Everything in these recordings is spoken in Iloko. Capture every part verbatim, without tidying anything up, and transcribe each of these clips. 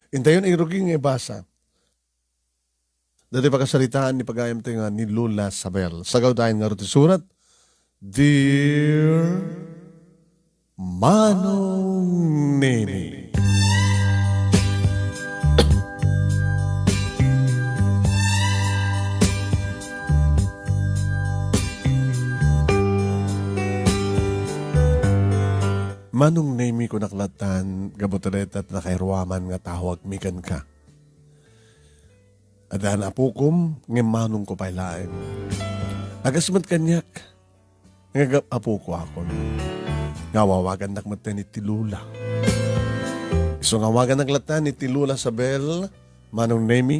Intayon irugi nga ibasa. Dati pakasaritaan ni pagayam tayo nga ni Lola Sabel. Sagaw dayon nga ruti surat, Dear Manong Nini. Manong Nemi, kunak latan, gapu ta dayta ti nakairuaman nga tawagmi kenka. Addan apokom, ngem manongko pay laeng. Agas met kaniak, nga agap-apokoakon. Nga awawagannak met iti Lola. Isu nga awagannak latan iti Lola Sabel, Manong Nemi,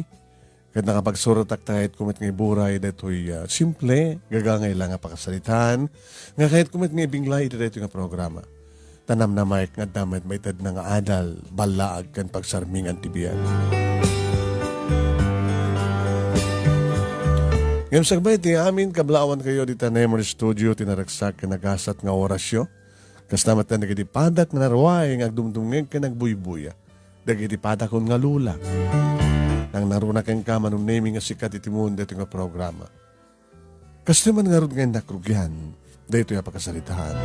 ket nakapagsuratak ta kayatko met nga iburay daytoy, ah, simple, gagangay la nga pakasaritaan, nga kayatko met nga ibinglay iti daytoy nga programa. Ta namnamaek nga adda met maitedna nga adal, ballaag, ken pagsarmingan ti biag. Ngem sakbay ti amin, kablawankayo dita Nemer Studio, ti naragsak ken nagasat nga orasyo. Kasta met dagiti padak nga naruay nga agdumdumngeg ken agbuybuya. Dagiti padakon nga Lola. Nangnaruna kenka, Manong Nemi, nga sika ti timon daytoy nga programa. Kastoy man ngarud nga innak rugian daytoy a pakasaritaan.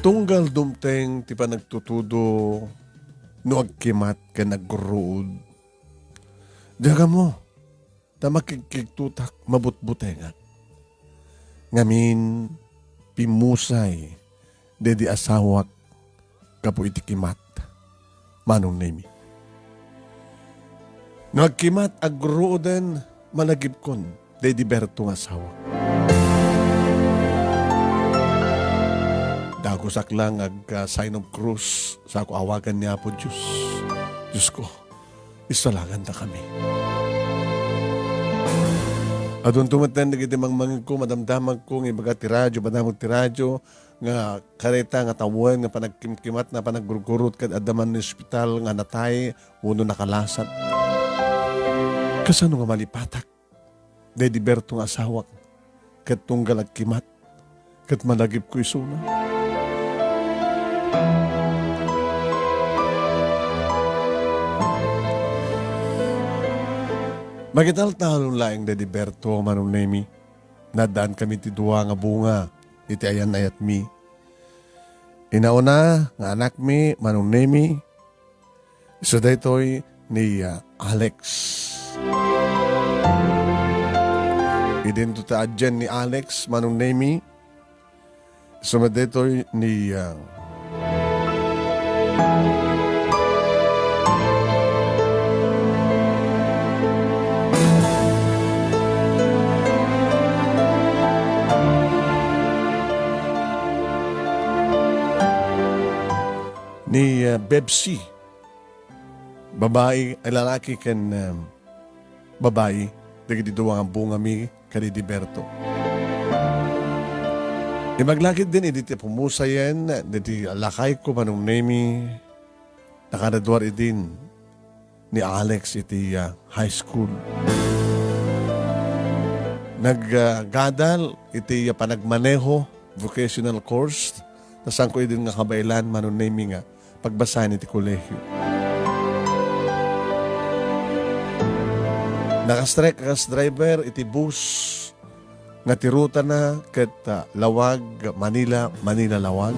Tunggal dumteng ti panagtutudo no agkimat ken agruod. Diak ammo, ta makigkigtotak, mabutbutengak. Ngamin, pimmusay daydi asawak gapu iti kimat, Manong Nemi. No agkimat, agruoden, malagipkon daydi Berto nga asawak. Dagusak lang ag, ah, sign of cross, sako awagan ni Apo Dios. Diosko, isalagandakami. Adunto met dagiti mangmangegko, madamdamagko, nga ibaga ti radio, madamag ti radio, nga kareta, nga tawen, nga panagkimkimat, nga panaggurgurot, ket adda man ni ospital nga natay, wenno nakalasat. Kasano nga malipatak daydi Berto nga asawak, ket tunggal agkimat, ket malagipko isuna. Makitaltalon laeng daydi Berto, Manong Nemi. Naddaan kami ti dua nga bunga iti ayan-ayatmi. Inauna nga anakmi, Manong Nemi, isu daytoy ni, ah, Alex. Idinto ti adien ni Alex, Manong Nemi, isu met daytoy ni, ah, ni, ah, Bebsi. Babai, ay, lalaki ken, ah, babai, dagiti dua nga bungami kadaydi Berto. Imbag la ketdin idi ti pummusayen dagiti lakayko, Manong Nemi, nakaraduar idin ni Alex iti, ah, high school. Nag, ah, gadal iti, ah, panagmaneho, vocational course, ta saanko idin nga kabaelan, Manong Nemi, nga pagbasaen iti kolehio. Nakastrek a kas driver iti bus nga ti rutana ket, ah, Laoag, Manila, Manila, Laoag.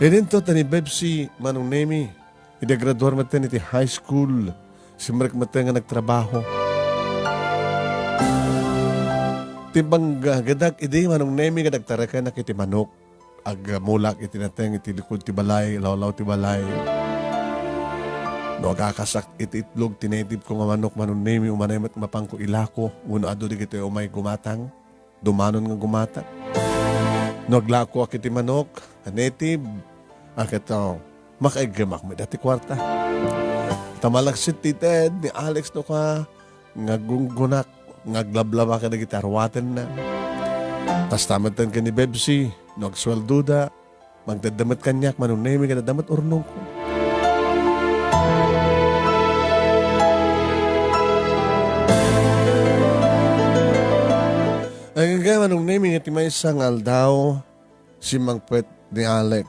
Idinto ta ni Bebsi, Manong Nemi, idi agraduar metten iti high school, simrek metten nga nagtrabaho. Ti panggadak idi, Manong Nemi, nga nagtarekenak iti manok. Agmulak iti nateng iti likud ti balay, lawlaw ti balay. No agakasak iti itlog ti native ko nga manok, Manong Nemi, umanay met mapanko ilako, wenno adu dagitoy umay gumatang, dumanon nga gumatang. No aglakoak iti manok a native, a ket, oh, makaiggemak met dati kuarta. Ta malaksid ti ted ni Alex no ka, nga gunggunak, nga aglablaba kadagiti arwatenna. Kasta metten ken ni Bebsi, no agsueldoda, magdadda met kaniak, Manong Nemi, ket adda met urnongko. Ay, Kaya Manong Nemi, iti maysa nga aldaw, simmangpet ni Alex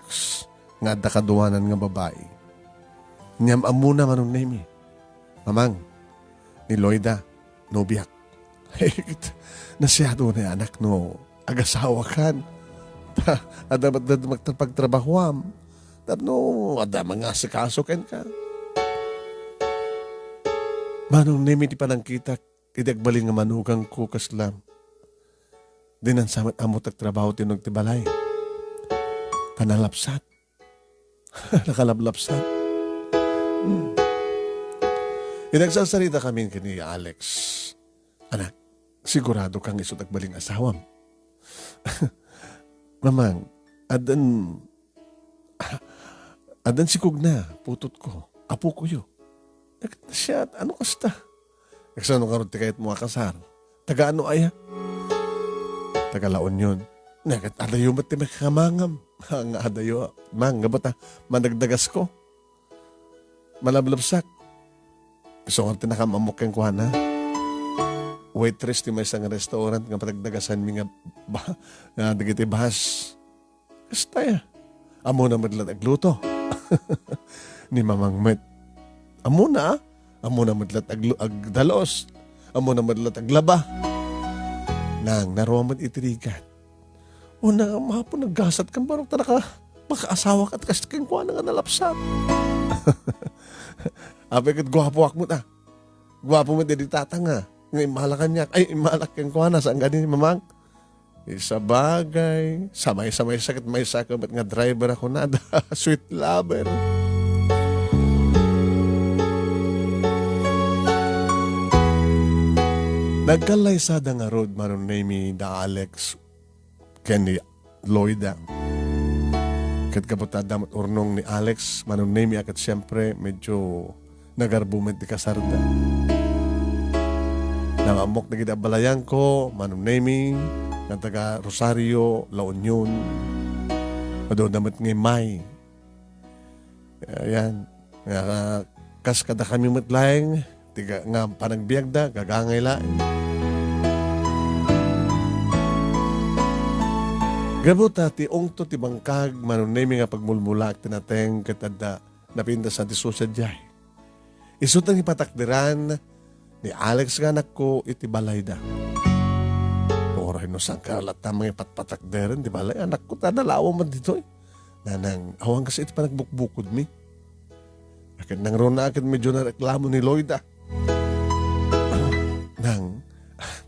nga adda kaduanan nga babai. Ngem ammona, Manong Nemi, Mamang, ni Loida, nobiak. Nasiado na anak no agasawakan. Ta, adda met pagtrabahoam. Tapno, adda mangasikaso kenka. Manong Nemi, ti panangkitak, idi agbalin nga manugangko, kasla. Dinan sa met ammo ti agtrabaho ti nagtibalay. Ta nalapsat. Nakalablapsat. Hmm. Idi agsarsarita kami ken ni Alex, "Anak, sigurado kang isu ti agbalin nga asawam?" "Mamang, addan, addan sikogna, putotko, apokoyo." Siya, ano kasta? Kasano ngarud ti kayatmo a kasar? Taga ano aya? Taga La Union. Nagat adayo met ti makamangam. Nga adayo, Mang, nga bata, managdagasko. Malablabsak. Isu nga ti nakam-ammok kenkuana. Waitress ti maysa nga restaurant nga panagdagasanmi nga ba-, nga dagiti bus. Kasta ya. Ammona met la't agluto. Ni Mamang met. Ammona, ah. Ammona met la't aglu-, agdalos. Ammona met la't aglaba. Nang, narua met iti rigat. O, na, mapo, naggasat kan barok, ta naka-, makaasawa kat kasta kenkuana nga nalapsat. Apay ket guapoak met, ah. Guapo met idi tatang, ah. Nga immala kaniak. Ay, immalak kenkuana, saan gani, Mamang? Sabagay, samay-samay sakit, maysa ka met nga driver ako na da, sweet lover. Nagkallaysada ngarud, Manong Nemi, da Alex ken ni Loida. Ket gapu ta adda met urnong ni Alex, Manong Nemi, a ket siempre, medyo nagarbo met ti kasarda. Nang-ammok dagiti abalayanko, Manong Nemi, nga taga Rosario, La Union. Aduna met nga immay. Ayan. Nga, kas kadakami met laeng, ti ga-, nga panagbiagda, gagangay laeng. Gapu ta ti ungto ti bangkag, Manong Nemi, nga pagmulmulaak ti nateng ket adda napintas a ti susa diay. Isu ti nangipatakderan ni Alex nga anakko iti balayda. Uray no saan ka latta mangipatpatakderen ti balay, anakko, ta nalawa man ditoy. Nanang, awan kasi iti panagbukbukodmi. Ket nangruna ket medyo nareklamo ni Loida. Nang,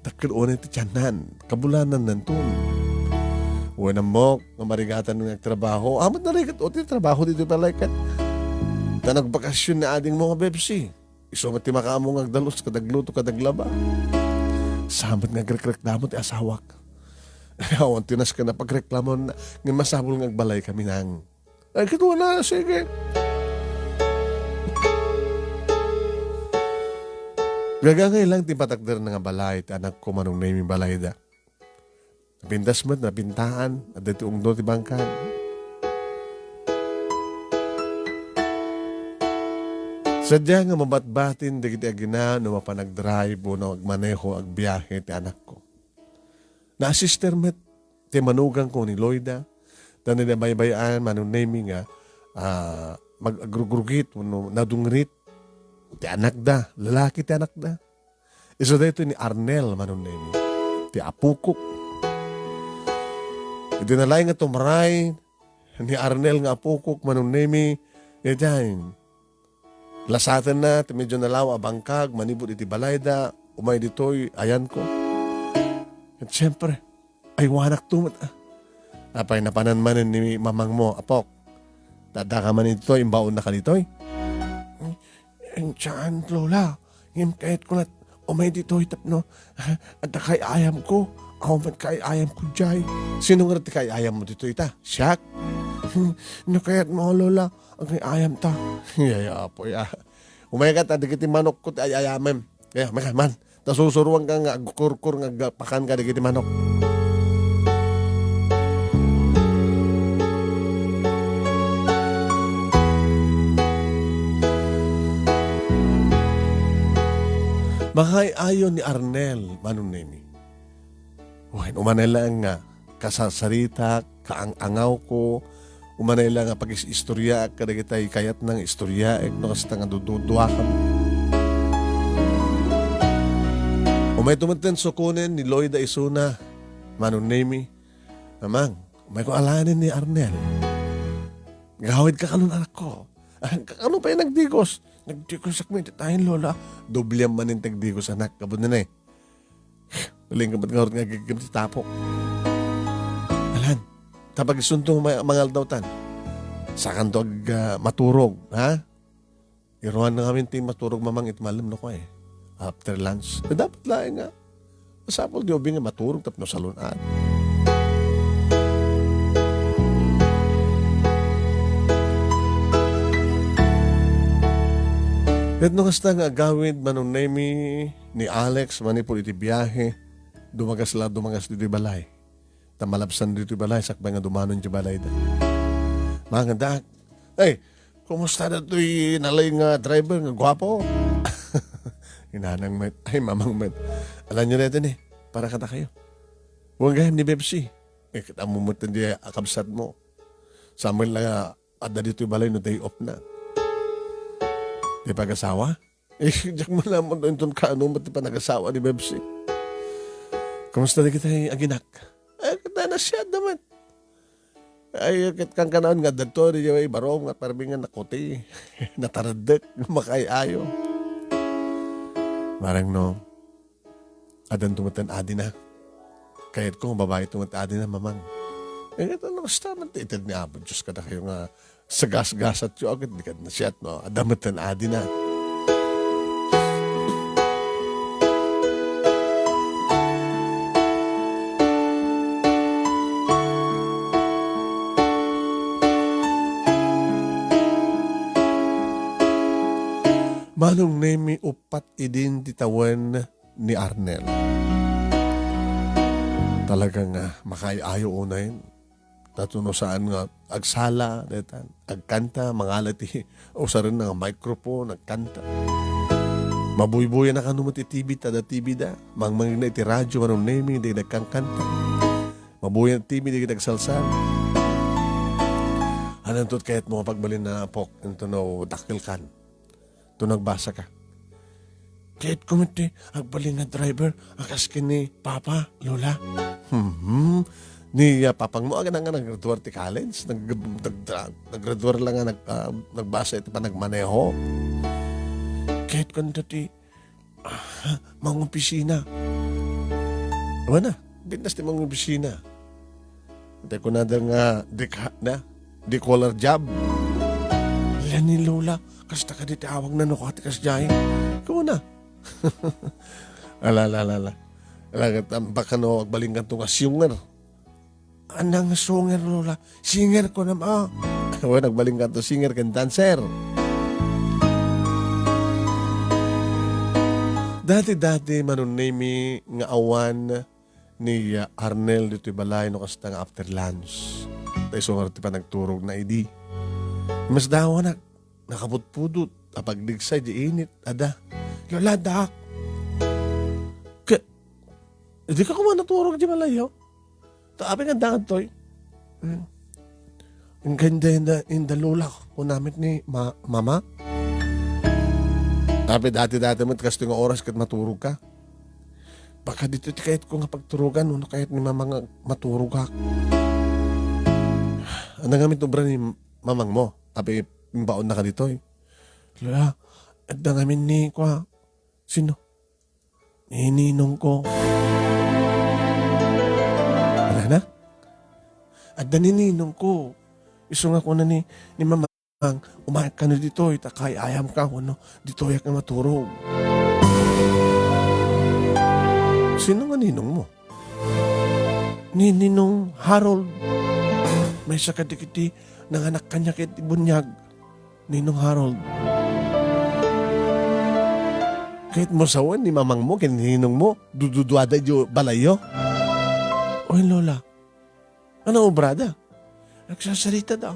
dakkel unay ti tiannan, kabulanannanton. Wen, ammok nga marigatan nga agtrabaho. Amat narigat o ti trabaho ditoy balay ket. Ta nagbakasyon ni adingmo nga Bebsi. Isu met ti makaammo nga agdalus, kadagluto, kadaglaba. Sa met nga agrekreklamo ti asawak. Awan ti nasken a pagreklamon, ngem masapul nga agbalay kami, Nang. Ay, ket wala, sige. Gagangay lang ti patakderna nga balay ti anakko, Manong Nemi, balayda. Napintas met, napintaan, adda ti ungto ti bangkag. Sadia nga mabatbatin dagiti agina no mapan agdrive wenno agmaneho, agbiahe ti anakko. Naasister met ti manugangko ni Loida, ta nagbaybay-an, Manong Nemi, nga, ah, mag-, agrugrugit wenno nadungrit ti anakda, lalaki ti anakda. Isu daytoy ni Arnel, Manong Nemi, ti apokok. Idi nalaing nga tumray ni Arnel nga apokok, Manong Nemi, idiay, lasatenna ti medyo nalawa a bangkag manipud iti balayda, umay ditoy ayanko. Ket siempre, aywanakto met, ah. Apay, napanan manen ni mamangmo, apok? Ta addaka manen ditoy, imbaonnaka ditoy? Saan, Lola. Ngem kayatko la't umay ditoy tapno adda kaay-ayamko. Awan met kaay-ayamko diay. Sino ngarud ti kaay-ayammo ditoy ita? Siak? No kayatmo, Lola, agay-ayamta. Yaya, apo, ya. Umayka ta dagiti manokko ti ay-ayamem. Kaya, maka, man. Ta susuroanka nga agkurkur nga agpakanka dagiti manok. Makaay-ayo ni Arnel, Manong Nemi. Wen, umanay laeng nga kasarsaritak, kaang-angawko, umanay laeng nga pagis-istoriaak kadagitay kayatna nga istoriaek no kasta nga dududuakam. Umayto metten sukonen ni Loida isuna, Manong Nemi, "Mamang, umayko alaenen ni Arnel. Gawid ka kalon, anakko." "Ah, ka-, ano pay nagdigos?" "Nagdigos ak met itayen, Lola." "Dobliam manen ti agdigos, anak. Kabud na ne. Uling ka met ngarud nga agigim ti tapok. Alan, ta pag isunto ma-, mangaldawtan, sakanto ag-, ah, maturog, ha? Iruan na ngamin ti maturog, Mamang, iti malem no kua, eh. After lunch." Eh, dapat laeng nga masapul ti ubing nga maturog tapno salun-at. Ket no kasta nga agawid, Manong Nemi, ni Alex manipud iti biahe, dumagas la, dumagas ditoy balay. Ta malabsan ditoy balay, sakbay nga dumanon ti balayda. Mangadak, "Ay, kumusta datoy nalay nga driver nga guapo?" Inanang met, "Ay, mamang met. Alanyo na ito ni, para kadakayo. Huwag gayam ni Bebsi. Eh, kita mo met di akabsat mo. Samuel nga adda ditoy balay no day off na." "Di pag-asawa?" Eh, diak man lamang inton kaano met ti panagasawa ni Bebsi. "Kumusta dagiti aginak?" "Eh, kita nasiat da met. Ay, ket kankanaon nga adda to, di jay barom nga parbi nga nakuti. Nataraddek, makaay-ayo." Marang no, addan to met adina. Kayatko nga babai to met adina, Mamang. Eh, ito, no, kasta man ti ited ni Apo Diyos kadakayo nga sagasgasatyo, agid di kad nasiat, no? Adda met ten adina. Manong Nemi, uppat idin ti tawen ni Arnel. Talaga nga makaay-ayo unayen. Tato no saan nga agsala, daytan, agkanta, mangala ti usaren nga microphone, agkanta. Mabuybuyan na kano met ti T V, ta adda T V da. Mangmangina iti radio, Manong Nemi, daydi agkankanta. Mabuyan ti T V, daydi agsalsal. Ananto ti kayatmo nga pagbalin, apok, inton no dakkel kan? To nagbasa ka. Kayatko met ti agbalin nga driver a kas ken ni Papa, Lola. Hmm. Ni, ah, papangmo, agan nga naggraduar ti college, nag-, nag-, naggraduar la nga nag-, ah, nagbasa iti panagmaneho. Kayatko met ti, ah, mangopisina. Wen a, bintas ti mangopisina. Tay kunada nga di ka-, na, di color job. Ala ni Lola, kasta kadi ti awagna no kua ti kasdiay. Kuna. Ala, ala, ala, ala. Ala, ket, am, baka no, agbalin kanto nga singer. Anang singer, Lola? Singer ko naman. Wen, agbalin kanto singer ken dancer. Dati-dati, Manong Nemi, nga awan ni, ah, Arnel ditoy balay no kasta nga after lunch. Ta isu ngarud ti panagturogna idi. Masdawanak, nakapudpudot, apagdigsay di init, ada. Lola, dak. Ka, di ka koma naturog di balayyo? Ta apay nga dangan toy? Hmm. Inka inda, inda, inda Lola, kuna met ni ma-, Mama? Apay dati-dati met kastoy nga oras ket maturog ka? Baka dito ti kayat ko nga pagturugan, no kayat ni Mama nga maturogak. Ano nga mit obra ni Mamang mo? Apay imbaon na ka ditoy? Lola, adda ngamin ni, kwa, sino? Ni ninong ko. Ano na? Adda ni ninong ko. Isu nga kuna ni, ni Mamang, umayat kano ditoy, ta kaay-ayam ka, wenno ditoyak nga maturog. Sino nga ninong mo? Ni Ninong Harold. Maysa kadagiti nanganak kaniak iti buniag. Ninong Harold. Kayat mo sawen ni mamang mo ken ninong mo, dududuada idiay balayyo? Oy, Lola. Ano obrada? Nagsasarita daw.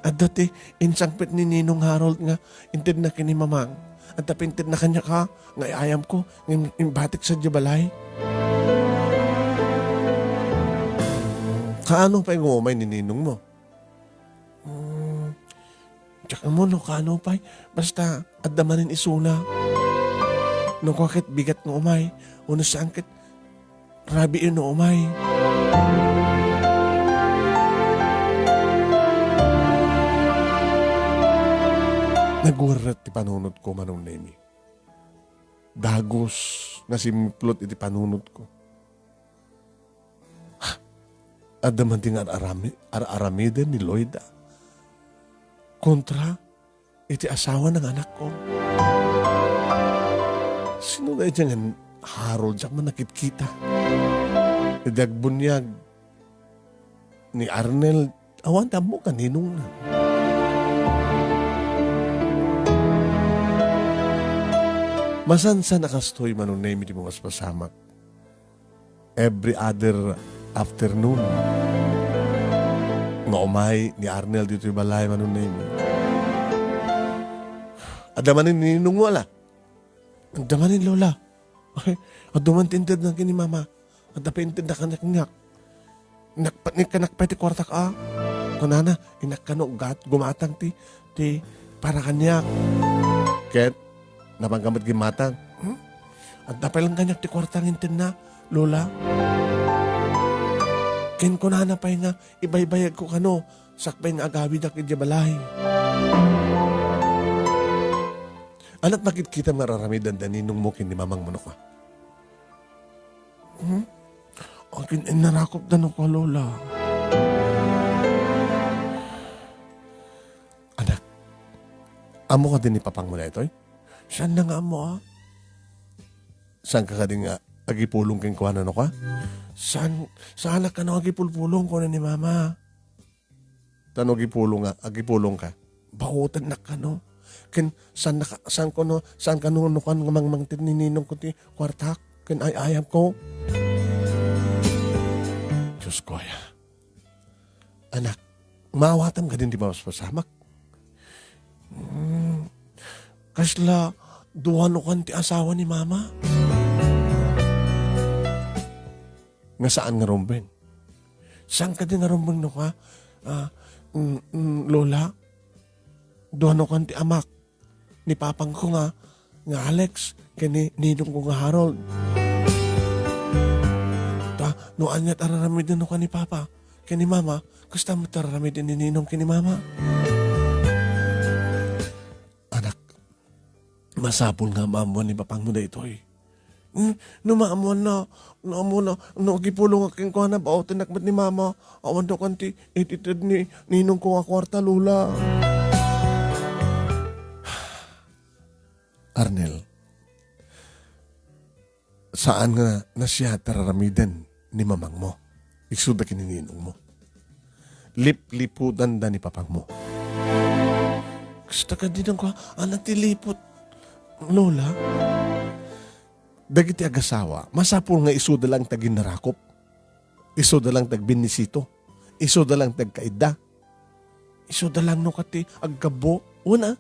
Adda ti insangpet ni Ninong Harold nga intedna ken ni Mamang. Adda pay intedna kaniak, ha, nga ay-ayamko, nga im-, imbatik sadiay balay. Kaano pay nga umay ni ninongmo? Hmm, diak ammo no kaano pay. Basta, adda manen isuna. No kua ket bigat nga umay, wenno saan ket rabii no umay. Nagwerret ti panunotko, Manong Nemi. Dagus nga simmiplot iti panunotko. Adda man ti nga ar-arami-, ar-aramiden ni Loida kontra iti asawana nga anakko. Sino daydiay nga Harold diak man nakitkita? Idi agbuniag ni Arnel, awan ti ammok a ninongna. Masansan a kastoy, Manong Nemi, ti mamaspasamak. Every other afternoon nga umay ni Arnel ditoy balay, Manong Nemi. Adda manen ni ninongmo, ala? Adda manen, Lola. Ay, adu man ti intedna ken ni Mama. Adda pay intedna kaniak. Nakpa-, nikkanak pay ti kuartak a. Kunana, innak kano gat-, gumatang ti, ti para kaniak. Ket, napan ka met gimmatang. Hmm? Adda pay lang kaniak ti kuarta nga intedna, Lola. Ken kunana pay nga, ibaybayagko kano, sakbay nga agawidak idiay balay. Ania ti makitkitam nga ar-aramiden da ninongmo ken ni mamangmo no kua? Hmm? Akin innarakopda no kua, Lola. Anak, ammo kadi ni papangmo daytoy? Saanna nga ammo, a? Saanka kadi nga agipulong kenkuana no kua? Saan, saanak kano agipulpulong, kuna ni Mama. Ta no agipulong nga, agipulongka, baotennak kano. Ken saan naka-, saan kono, saan kano no kuan nga mangmangted ni ninongko ti kuartak ken ay-ayamko? Diosko aya. Anak, maawatam kadin ti mamaspasamak? Hmm, kasla dua no kuan ti asawa ni Mama? Nga saan nga rumbeng? Saan kadi nga rumbeng no kua? Ah, mm, mm, Lola, dua no kuan ti amak, ni papangko nga, nga Alex, ken ni ninongko nga Harold. Ta, no ania ti ar-aramiden no kua ni Papa, ken ni Mama, kasta met ti ar-aramiden ni Ninong ken ni Mama. Anak, masapul nga maammuan ni papangmo daytoy. Hmm, no maammuanna, no ammoanna, no agipulongak kenkuana, baotennak met ni Mama. Awan daw kan ti itited ni ninongko nga kuarta, Lola. Arnel, saan nga nasia ti ar-aramiden ni mamangmo, isuda ken ni ninongmo. Lipliputanda ni papangmo. Kasta kadi nga kua, ania ti liput, Lola? Dagiti agasawa, masapul nga isuda lang ti aginnarakop. Isuda lang ti agbinnisito. Isuda lang ti agkaidda. Isuda lang no kua ti aggabbo. Una,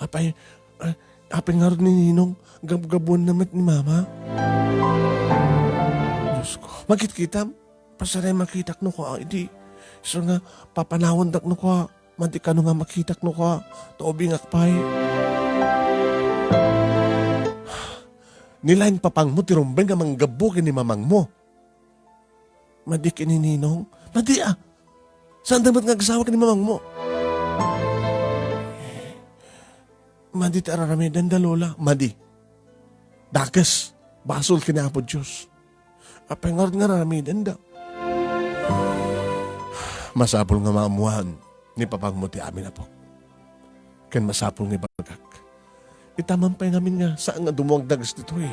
apay, ah, apay ngarud ni Ninong, gabgabbuanna met ni Mama. Diosko. Makitkitam? Pasaray makitak no kua, idi. Isu nga, papanawandak no kua, madi kano nga makitak no kua, ta ubingak pay. Ni laeng papangmo ti rumbeng nga manggabbo ken ni mamangmo. Madi ken ni Ninong? Madi a. Saanda met nga agsawa ken ni mamangmo. Madi ti ar-aramidenda, Lola. Madi. Dakes. Basol ken ni Apo Dios. Apay ngarud nga ar-aramidenda? Masapul nga maammuan ni papangmo ti amin, apok. Ken masapul nga ibagak. Ita man pay ngamin nga saan nga dumawagdagas ditoy.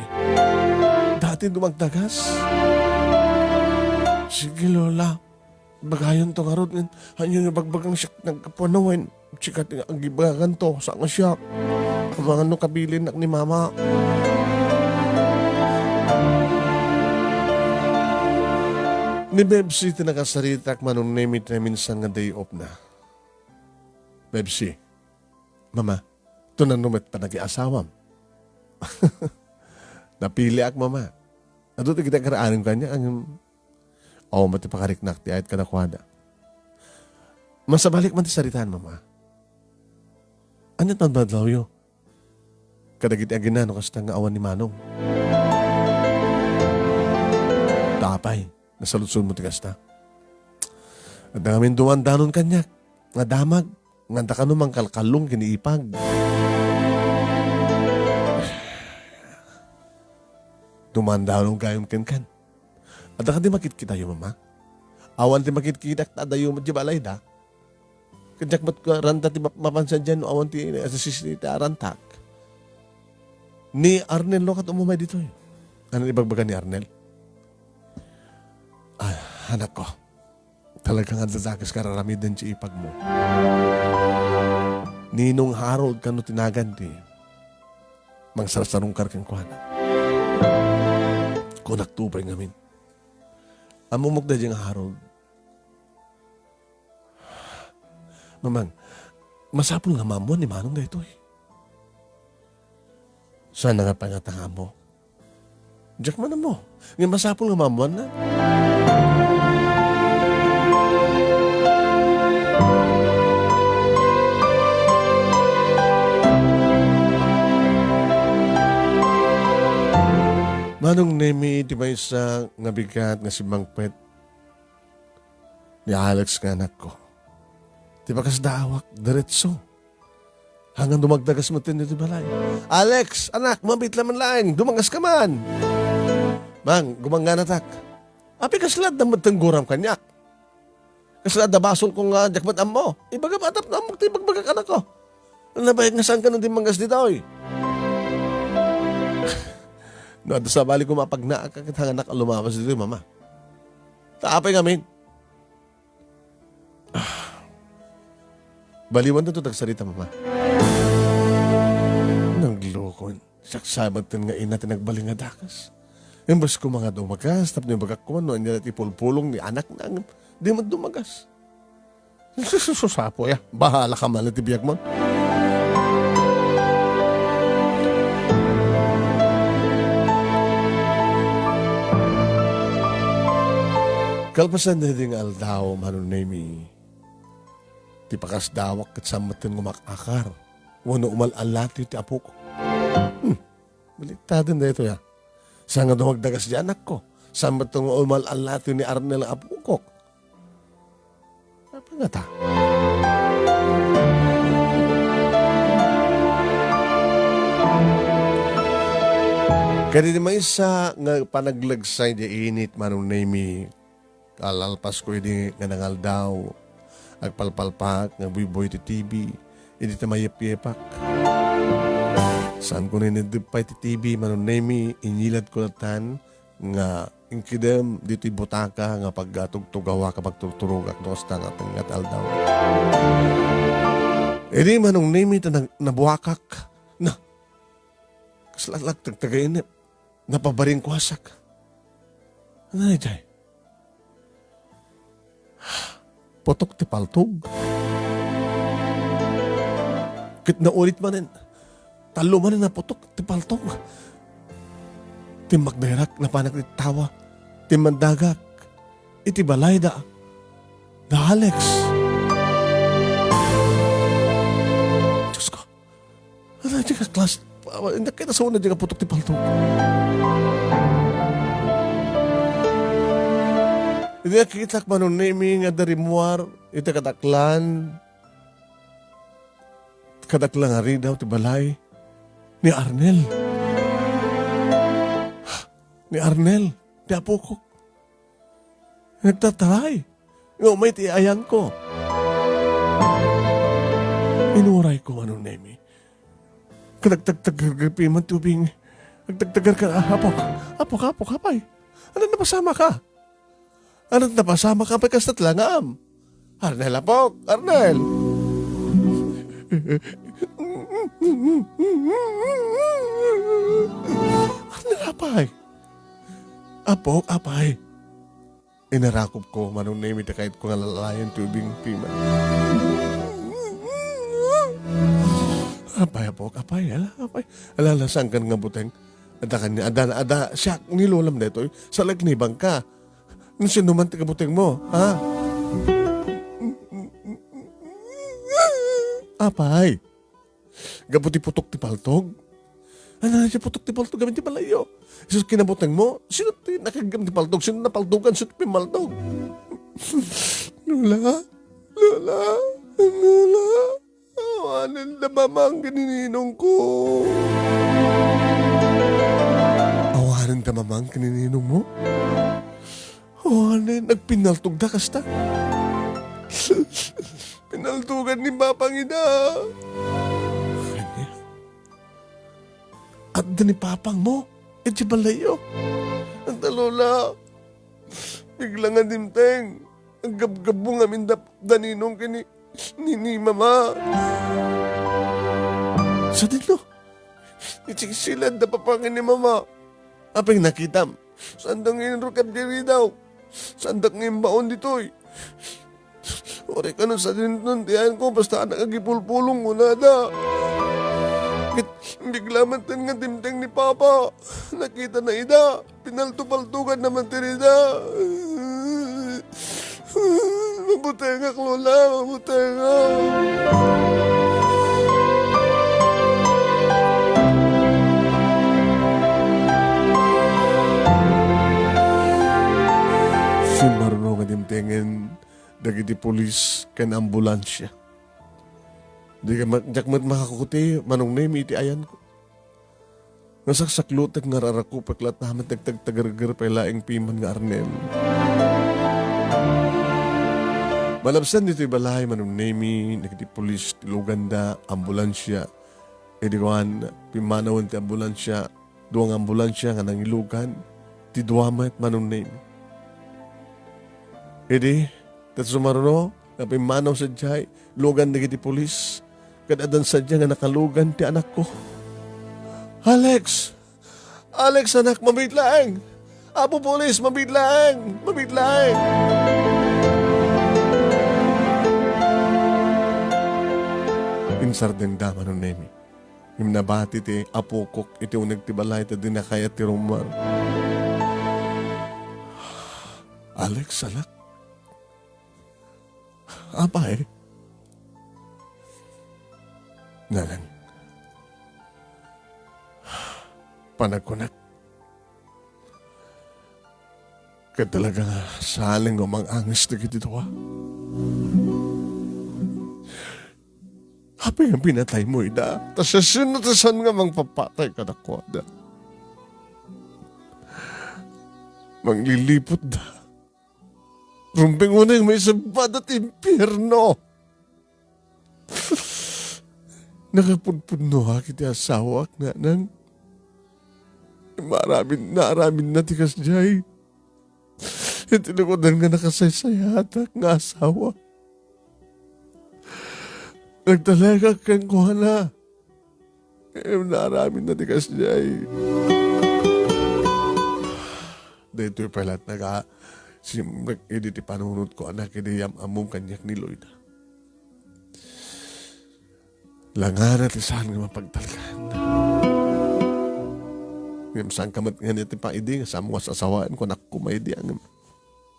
Dati dumagdagas. Sige, Lola. Bagayonto ngarud ngem, haanyo nga ibagbaga nga siak ti naggapuana wen sika ti agibaganto, saan nga siak. Amangan no kabilinnak ni Mama. Ni Bebsi ti nakasaritak, Manong Nemi, ti naminsan nga day off na. Bebsi, Mama, Tunan no met panagiasawam. Napiliak, Mama. Adu ti agar-aramidem kaniak, ngem awan met ti pakariknak ti ayat kadakuada. Masabalik man ti saritaan, Mama. Ania ti madmadlawyo kadagiti agina no kasta nga awan ni Manong? Apay, nasaludsodmo ti kasta? Adda ngamin dumandanon kaniak nga damag, nga adda kano mangkalkallong ken ni Ipag. Dumandanon gayam kenkan. Adda kadi makitkitayo, Mama? Awan ti makitkitak ta adayo met di balayda. Ket diak met ranta ti map-, mapan sadiay no awan ti, eh, assistant ti arantak. Ni Arnel no ket umumay ditoy. Ania ti ibagbaga ni Arnel? Ah, anakko, talaga nga adda dakes nga ar-aramiden ti ipagmo. Ninong Harold kano ti nagan ti mangsarsarungkar kenkuana. Kunak to pay ngamin. Ammomok daydiay nga Harold. Mamang, masapul nga maammoan ni Manong daytoy. Saan nga pangataanmo? Diak man ammo. Nga masapul nga maammoanna. Manong Nemi, ti maysa nga bigat nga simmangpet ni Alex nga anakko. Ti pakasdaawak, diretso. Hanggang dumagdagas met ditoy balay. "Alex, anak, mabit laman laeng, dumagas ka man." "Mang, gumangganatak." "Apay, kasla adda met ti guram kaniak? Kasla adda basolko nga diak met ammo? Ibagam a tapno ammok ti ibagbagak, anakko. Nabayag nga saan ka nang dimmagas ditoy?" No adda sabali ko mapagnaak, ket hanganak a lumabas ditoy, Mama. Ta apay ngamin? Ah. Baliwan to tagsarita, Mama. Naglukon. Siak sa met nga ina ti nagbalin nga dakes. Imbes ko nga dumagas, tapno ibagak ko man no ania ti pulpulong ni anakna, di met dumagas. Sususapo ya. Bahala ka man ti biag mo. Kalpasan daydi nga aldaw, Manong Nemi, ti pakasdawak ket saan metten nga umak-akar wenno umal-allatiw ti apok. Hmm, baliktaden daytoy, a. Saan nga dumagdagas di anakko? Saan metten nga umal-allatiw ni Arnel nga apokok? Apay ngata? Kadaydi maysa nga panaglagsay di init, Manong Nemi, kalalpasko idi nga nangaldaw, agpalpalpak nga buybuy ti T V, idi ta mayepyepak. Saanko nga ineddep pay ti T V, Manong Nemi, inyiladko latan nga inkidem ditoy butaka nga pagtugtugawak a pagturturogak no kasta nga tengnga ti aldaw. Idi Manong Nemi ta nag-, nabuakak, na, kasla lagtagtagainep, napabaringkuasak. Ania daydiay? Putok ti paltog. Ket naulit manen, tallo manen a putok ti paltog. Timmakderak, napanak ti tawa. Timmandagak iti balay da, da Alex. Diosko, ania daydiay nga klas-, ah, nakita sa una daydiay nga putok ti paltog. Idi nakitak, Manong Nemi, nga adda rimmuar iti kadaklan, kadaklan nga ridaw ti balay ni Arnel. Ni Arnel, ti apokok. Nagtataray nga umay ti ayanko. Inurayko, Manong Nemi. Kadagdagdagargarpi man ti ubing. Agdagdagar ka, "Ah, apok, apok, apok, apay? Ania ti napasamak a? Ania ti napasamak a? Apay kasta ti langam?" "Arnel, apok, Arnel!" "Arnel, apay? Apok, apay?" Inarakopko, Manong Nemi, ti kayatko nga lalayen ti ubing piman. Apay, apok, apay, ala, apay. Ala, ala, saan ka nga buteng? Adda kanya, adda, adda, siak ni lolam daytoy. Salaknibang ka. No sino man ti kabuteng mo, ha? Apay. Gapu ti putok ti paltog. Ano na ti putok ti paltog? Gamin ti balayyo. Isus kinabuteng mo? Sino ti nakaggam ti paltog? Sino napaltogan? Sino ti pimaltog? Lola? Lola? Lola? Awanen da mamang ken ni ninong ko. Awanen da mamang ken ni ninong mo? Awanen, agpinaltog da kasta. Pinaltogan ni Papang ida. Ania? Adda ni Papang mo? Iti balayyo? Anta, Lola. Bigla nga dimteng. Ang gabgabong amin da, da ninong ken ni, ni, ni mama. Sadino? Itsiksilan da papa ken ni mama. Apay nakitam? Saan da nga inrukab diri daw? Saan da nga imbaon ditoy? Uray kano sadinton ti ayanko, basta anak agipulpulong kunada. Ket bigla man ten nga dimteng ni Papa. Nakita na ida. Pinaltupaltugan naman ti rida. Mabutengak, Lola. Mabutengak. Simmaruno nga dimtengen dagiti pulis ken ambulansia. Di ka ma-, diak met makakuti, Manong Nemi, iti ayanko. Nasaksaklotek nga rarakupek latta met nagtagtagerger pay laeng piman nga Arnel. Malabsan ditoy balay, Manong Nemi, dagiti pulis, ti luganda, ambulansia. Idi kuan, pimmanawen ti ambulansia, dua nga ambulansia nga nangilugan, ti dua met, Manong Nemi. Idi, ket sumaruno, nga pimmanaw sadiay, lugan dagiti pulis, ket addan sadiay nga nakalugan ti anakko. Alex! Alex, anak, mabiit laeng! Apo Pulis, mabiit laeng! Mabiit laeng! Insardengda, Manong Nemi. Ngem nabati ti apokok iti uneg ti balay ta dinakayat ti rummuar. Alex, anak. Apay? Nanang. Panagkunak. Ket talaga nga saan nga umang-anges dagiti dua. Apay nga pinataymo ida? Ta siasino ti saan nga mangpapatay kadakuada? Mangliliputda. Rumbeng unay nga maisagbadat impierno. Nakapudpudnoak iti asawak, nanang. Maaramid, naaramidna ti kasdiay. Iti lukodan nga nakasaysayatak nga asawa. Nagtalekak kenkuana. Ngem naaramidna ti kasdiay. Daytoy pay laeng naga-, simrek idi ti panunotko, anak, idi yam-ammom kaniak ni Loida. Langana ti saan nga mapagtalkan. Ngem saan ka met nga iti pa idi nga saanmo nga sasawaen, kunak koma idi, ngem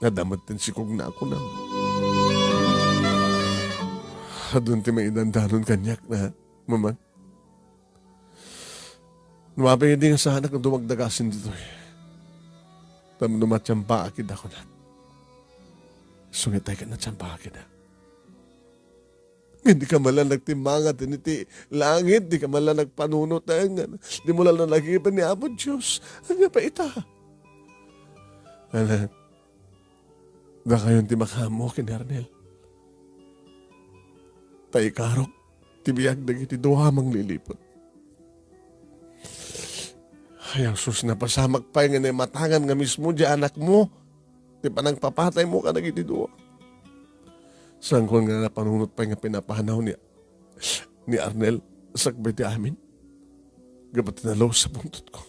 adda met ti sikog na ako na. Adun ti maidandanon kaniak na, Mama. No apay idi nga saanak nga dumagdagasen ditoy. Tapno matiambaak ida, kunak. Sungitay ket natiambaak ida. Ngem di ka man la nagtimmanga iti langit, di ka man la nagpanunot, eh, nga di mo la nalagipen ni Apo Dios. Ania pay ita? Anak, dakayon ti makaammo ken ni Arnel. Ta ikarok ti biag dagiti dua a mangliliput. Ay, Jesus, napasamak pay nga naimatangan nga mismo di anakmo ti panangpapataymo kadagiti dua. Sangkon nga napanunot pay nga pinapanaw ni, ni Arnel sakbay ti amin. Gapu ti nalus a bungtotko.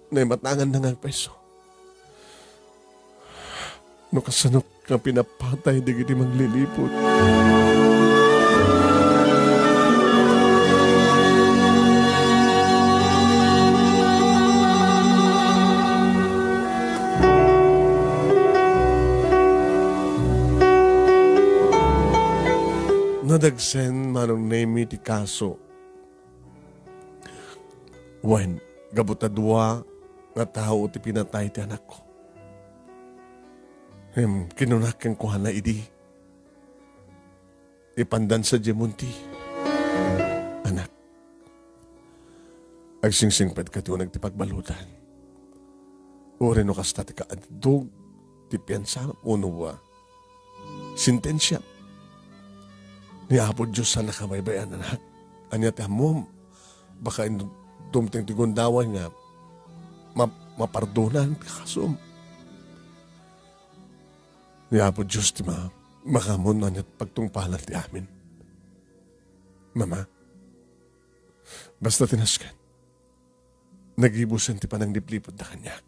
Naimatangan na nga agpayso. No kasano, nga pinapatay dagiti mangliliput. Nadagsen Manong Nemi ti kaso. Wen, gapu ta dua nga tao ti pinatay ti anakko. Ngem kinunak kenkuana idi, "Ipandan sadiay monti, anak. Agsingsingpetka ti uneg ti pagbaludan. Uray no kasta ti kaaddog ti piansa, uno, ah, sentensia. Ni Apo Dios a nakabaybay-an, anak. Ania ti ammom? Baka in-, dumteng ti gundaway nga ma-, mapardonan ti kasom. Ni Apo Dios ti ma-, makaammo no ania ti pagtungpalan ti amin. Mama, basta ti nasken, nagibusen ti pananglipliputda kaniak."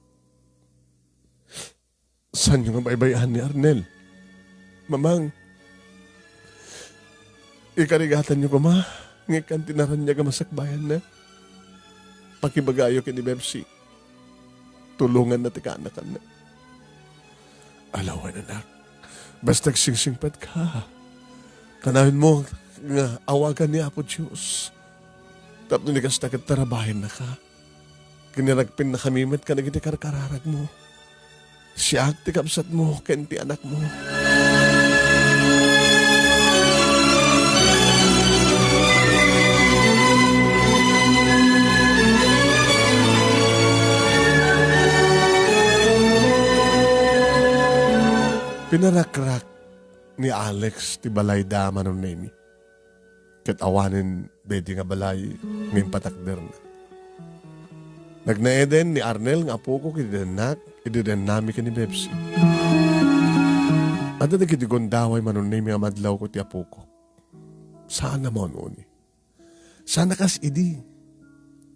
Saanyo nga baybay-an ni Arnel, Mamang. Ikarigatanyo koma nga ikkan ti naraniag a masakbayanna. Pakibagayo ken ni Bebsi. Tulonganna ti kaanakanna. Ala wen, anak. Basta agsingsingpetka. Kanayon mo nga awagan ni Apo Dios. Tapno ni kasta ket tarabahennaka. Ken naragpennakami met kadagiti karkararagmo. Siak ti kabsatmo ken ti anakmo. Pinarakrak ni Alex ti balayda, Manong Nemi. Ket awanen daydi nga balay nga impatakderna. Nagnaeden ni Arnel nga apoko ket idennak, idi dennami ken ni Bebsi. Adda dagiti gundaway, Manong Nemi, a madlawko ti apoko. Saan a maun-uni. Saan a kas idi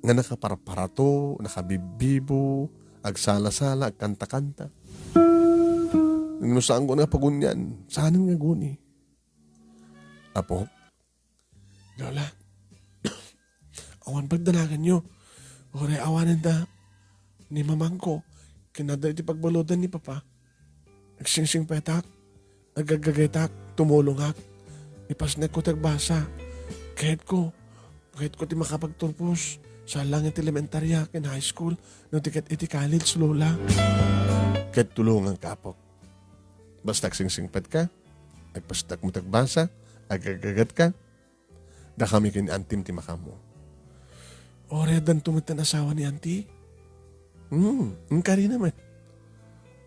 nga nakaparparato, nakabibbibo, agsala-sala, agkanta-kanta. No saan guni nga pagunian, saanen nga guni. Apo, Lola, awan pagdanaganyo. Uray awanen da ni mamangko ken adda iti pagbaludan ni papa. Agsingsingpetak, agaggagaytak, tumulongak. Ipasnekko ti agbasa. Kayatko, kayatko ti makapagturpos. Saan laeng iti elementaria ken high school, no di ket iti college, Lola. Ket tulonganka, Apo. Basta agsingsingpetka, agpasnekmo ti agbasa, agaggagatka, dakami ken ni Antim ti makaammo. Uray addanto met ti asawa ni Anti? Hmm, inkarina met.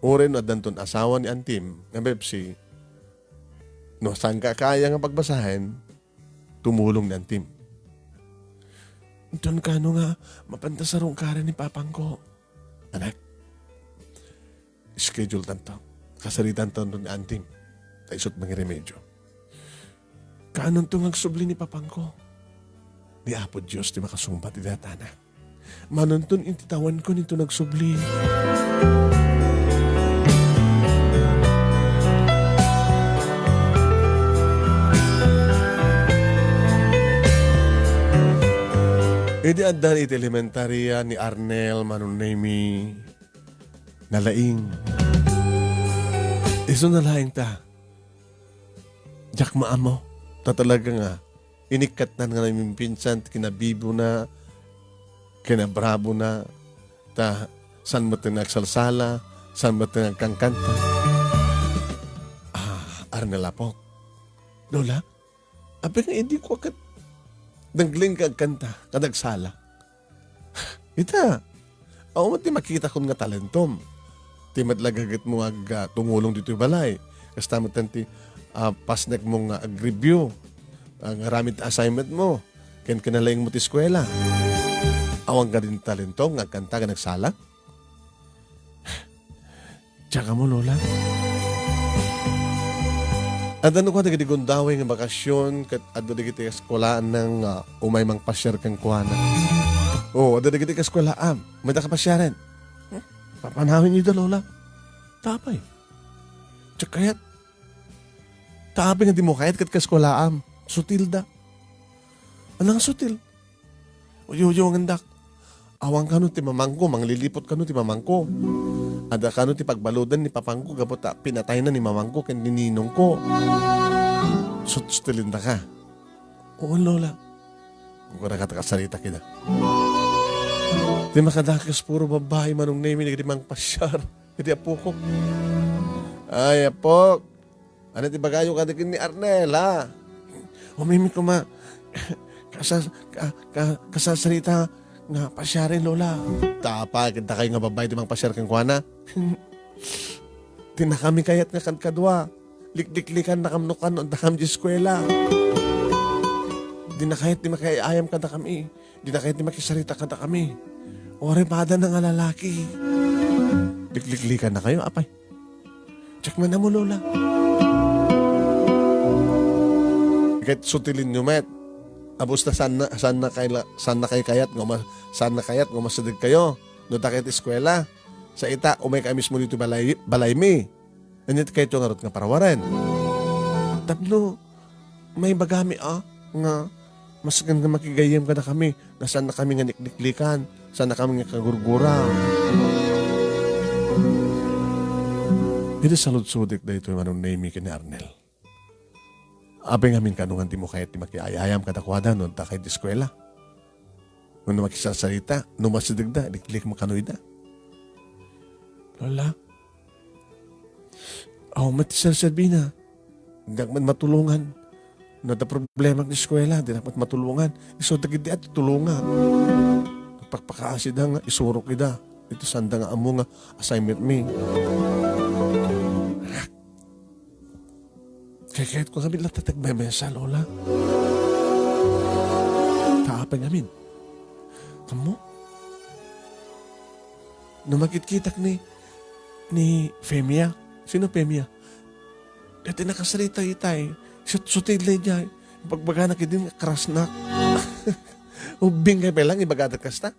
Uray no addanton asawa ni Antim nga Bebsi, no saanka a kaya nga pagbasaen, tumulong ni Antim. Inton kano nga mapanta sarungkaran ni papangko. Anak, schedule tanto. Kasaritanto ni Antim. Ta isut' mangiremedyo. Kaanonto nga agsubli ni papangko? Ni Apo Dios ti makasungbat iti datana. Manonton iti tawenko nito nagsubli. Idi addan iti elementaria ni Arnel, Manong Nemi, nalaing. Isu nalaing ta. Diak maammo. Ta talaga nga, inikkatnan nga namimpinsan ti kinabibona, kinabrabona, ta saan met nga agsalsala, saan met nga agkankanta. Ah, Arnel, Apok. Lola, apay nga idi ko ket naglaing ka agkanta, ken agsala? Ita, awan met ti makitakon nga talentom. Ti met lagagetmo nga ag-, ah, tumulong ditoy balay. Kasta met ti, ah, pasnekmo nga ag-review, ah, nga aramid ti assignment mo, ken kinalaing mo ti eskuela. Awan kadi talento nga agkanta ken agsala? Diak ammo, Lola. Adda no kadagiti gundaway nga bakasion ket adda dagiti eskuelaanna nga umay mangpasiar kenkuana. O, adda dagiti eskuelaam. Mayda kapasiaren? Hmm? Papanawenyo ida, Lola. Tapay. Diak kayat. Ta apay nga dimo kayat ket kaeskuelaam? Sutilda. Ania nga sutil? Uyuyo ngandak. Awan kano ti mamangko, mangliliput kano ti mamangko. Adda kano ti pagbaludan ni papangko gapu ta pinatayna ni mamangko ken ni ninongko. Sut-, sutilendaka. Oo, Lola. Kunkunaka ta kasarita kida. Ti makadakes puro babbai, Manong Nemi, dagiti mangpasiar iti apokok. Ay, apok. Ania ti ibagayo kadi ken ni Arnel, ha? Umimi koma. Kasa-, ka-, ka-, kasasarita nga pasiaren, Lola. Ta apay, ket dakayo nga babbai ti mangpasiar kenkuana. Dinakami kayat nga kadkadua. Likliklikanak no kano addakami ti eskuela. Dina kayat ti makiay-ayam kadakami. Dina kayat ti makisarita kadakami. Uray padana nga lalaki. Likliklikanak kayo, apay. Diak man ammo, Lola. Ket sutilenyo met. Apos ta saanna, saanna kay la-, saanna kay kayat nga uma-, saanna kayat nga umasidegkayo no dakayo ti eskuela. Sa ita, umaykami mismo ditoy balay-, balaymi. Ania ti kayatyo ngarud nga parawaren? Tapno maibagami a nga masken nga makigayyem kadakami, nga saannakami nga nikniklikan, saannakami nga kagurgura. Idi saludsodek daytoy, Manong Nemi ken ni Arnel. Apay ngamin kano nga dimo kayat ti makiay-ayam kadakuada no adda kay ti eskuela? Wenno makisarsarita, no masidegda, liklik mo kano ida. Lola, awan met ti serserbina. Diak met matulongan. No adda problema ti eskuela, diak met matulongan. Isu dagiti a ti tulonga. Pakpakaasida nga isurok ida. Iti sanda nga ammo nga assignment mi. Anak, kayat ko ngamin latta ti agmemesa, Lola. Ta apay ngamin? Ammo? No makitkitak ni, ni Femia. Sino Femia? Dati nakasarita itay. Sut-, sutil na ijay. Bagbagana kidin nga krasnak. Ubing kay pelang ibagadak kasta.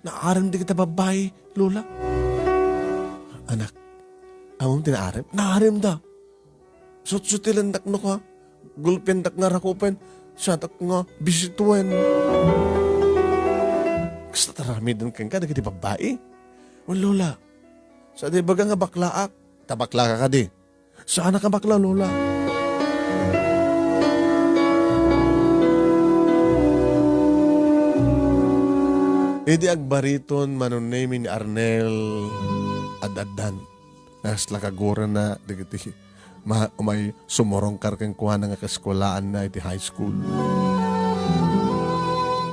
Naarem dagiti babbai, Lola. Anak, ammom ti naarem? Naarem da. Sutsutilendak no ka. Gulpiendak nga rakupen. Siadak nga bisituen. Kasta taramiden kenka dagiti babbai. Wen, Lola. Sa di baga nga baklaak. Ta baklaka kadi. Saan a kabakla, Lola? Idi agbariton Manong Nemi ni Arnel, ad-addan. Kasla kagurana dagiti ma-, umay sumurungkar kenkuana nga kaeskulaanna iti high school.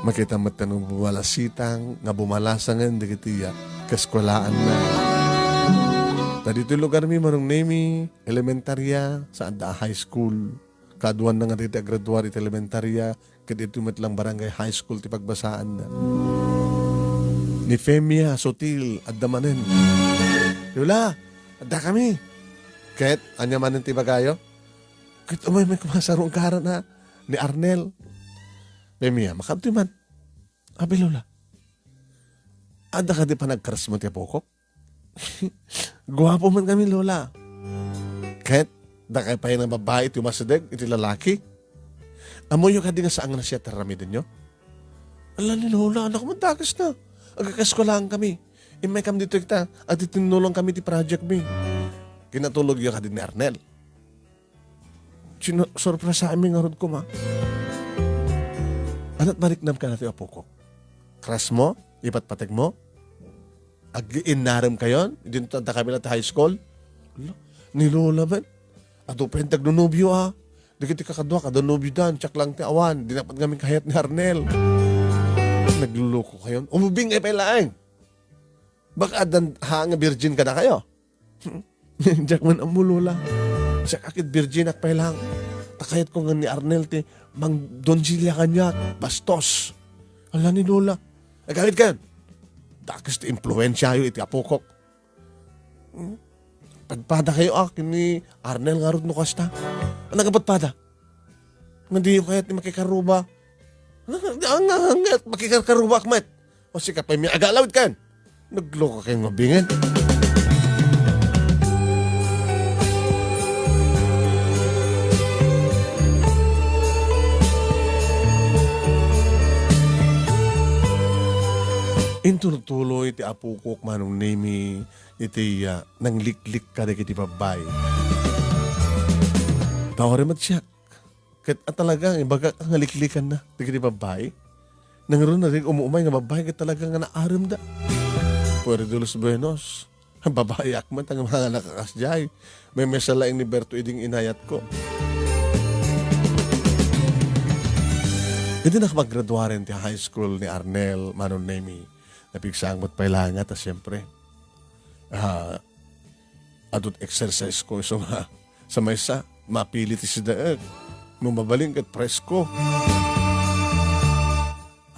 Makita met nga bumalasitang nga bumalasangen dagiti, ah, kaeskulaanna. Ta ditoy lugarmi, Manong Nemi, elementarya, sa adda a high school. Kaaduanna nga dagiti agraduar iti elementarya, ket ditoy met lang barangay high school ti pagbasaanna. Ni Femia, Sutil, adda manen. Lola, adda kami. Ket, ania manen ti ibagayo? Ket umay met koma sarungkaran a ni Arnel. Femia, makadtoy man. Abi, Lola, adda kadi panagkrasmo ti apokok? Guapo man kami, Lola. Ket, dakay pay nga babbai ti umasideg iti lalaki. Ammoyo kadi nga saan nga siak ti aramidenyo? Ala ni Lola, anak, madakes na. Agkakaeskuelaan kami. Immay kam ditoy ta, adi tinnulong kami ti project mi. Kinatulogyo kadi ni Arnel. Sino-, sorpresaami ngarud koma. Ania't mariknam kada ti apokok? Crush mo? Ipatpateg mo? Ag-, innarem kayon? Idinto adda kami la ti high school? Ala, ni Lola man. Adu pay ti agnonobio, ah. Dagiti kakaduak, adda nobiodan, siak lang ti awan. Di napat ngamin kayat ni Arnel. Nagluloko kayon. Umubing ay pay laeng. Baka addan ha nga virgin kadakayo? Diak man ammo, Lola. Siak a ket virginak pay lang. Ta kayatko nga ni Arnel ti mangdonsilya kaniak. Bastos. Ala ni Lola. Agawid kayon. Dakes ti impluensiayo iti apokok. Hmm? Padpada kayo, ah, ken ni Arnel ngarud no kasta. Ania nga padpada? Nga diyo kayat ti makikaruba. Nga, nga, nga, nga, makikaruba ak met. O sika pay mi agalawid ken. Nagluka kayo nga bingen. Intuloy-tuloy ti apokok Manong Nemi iti, ah, nangliklik kadagiti babbai. Tawari met siak. Ket a talaga, ibagak nga liklikanna dagiti babbai. Nangruna dagiti umuumay nga babbai ket talaga nga naaremda. Puerde de los buenos. Babaiak met nga manganak a kasdiay. Memesa laeng ni Berto idi nga inayatko. Idi nakapaggraduaren ti high school ni Arnel, Manong Nemi, napigsaang met pay laeng nga ta, siyempre, ah, adut exercise ko isu nga sa maysa, mapili ti sidaek. No mabalin ket presko.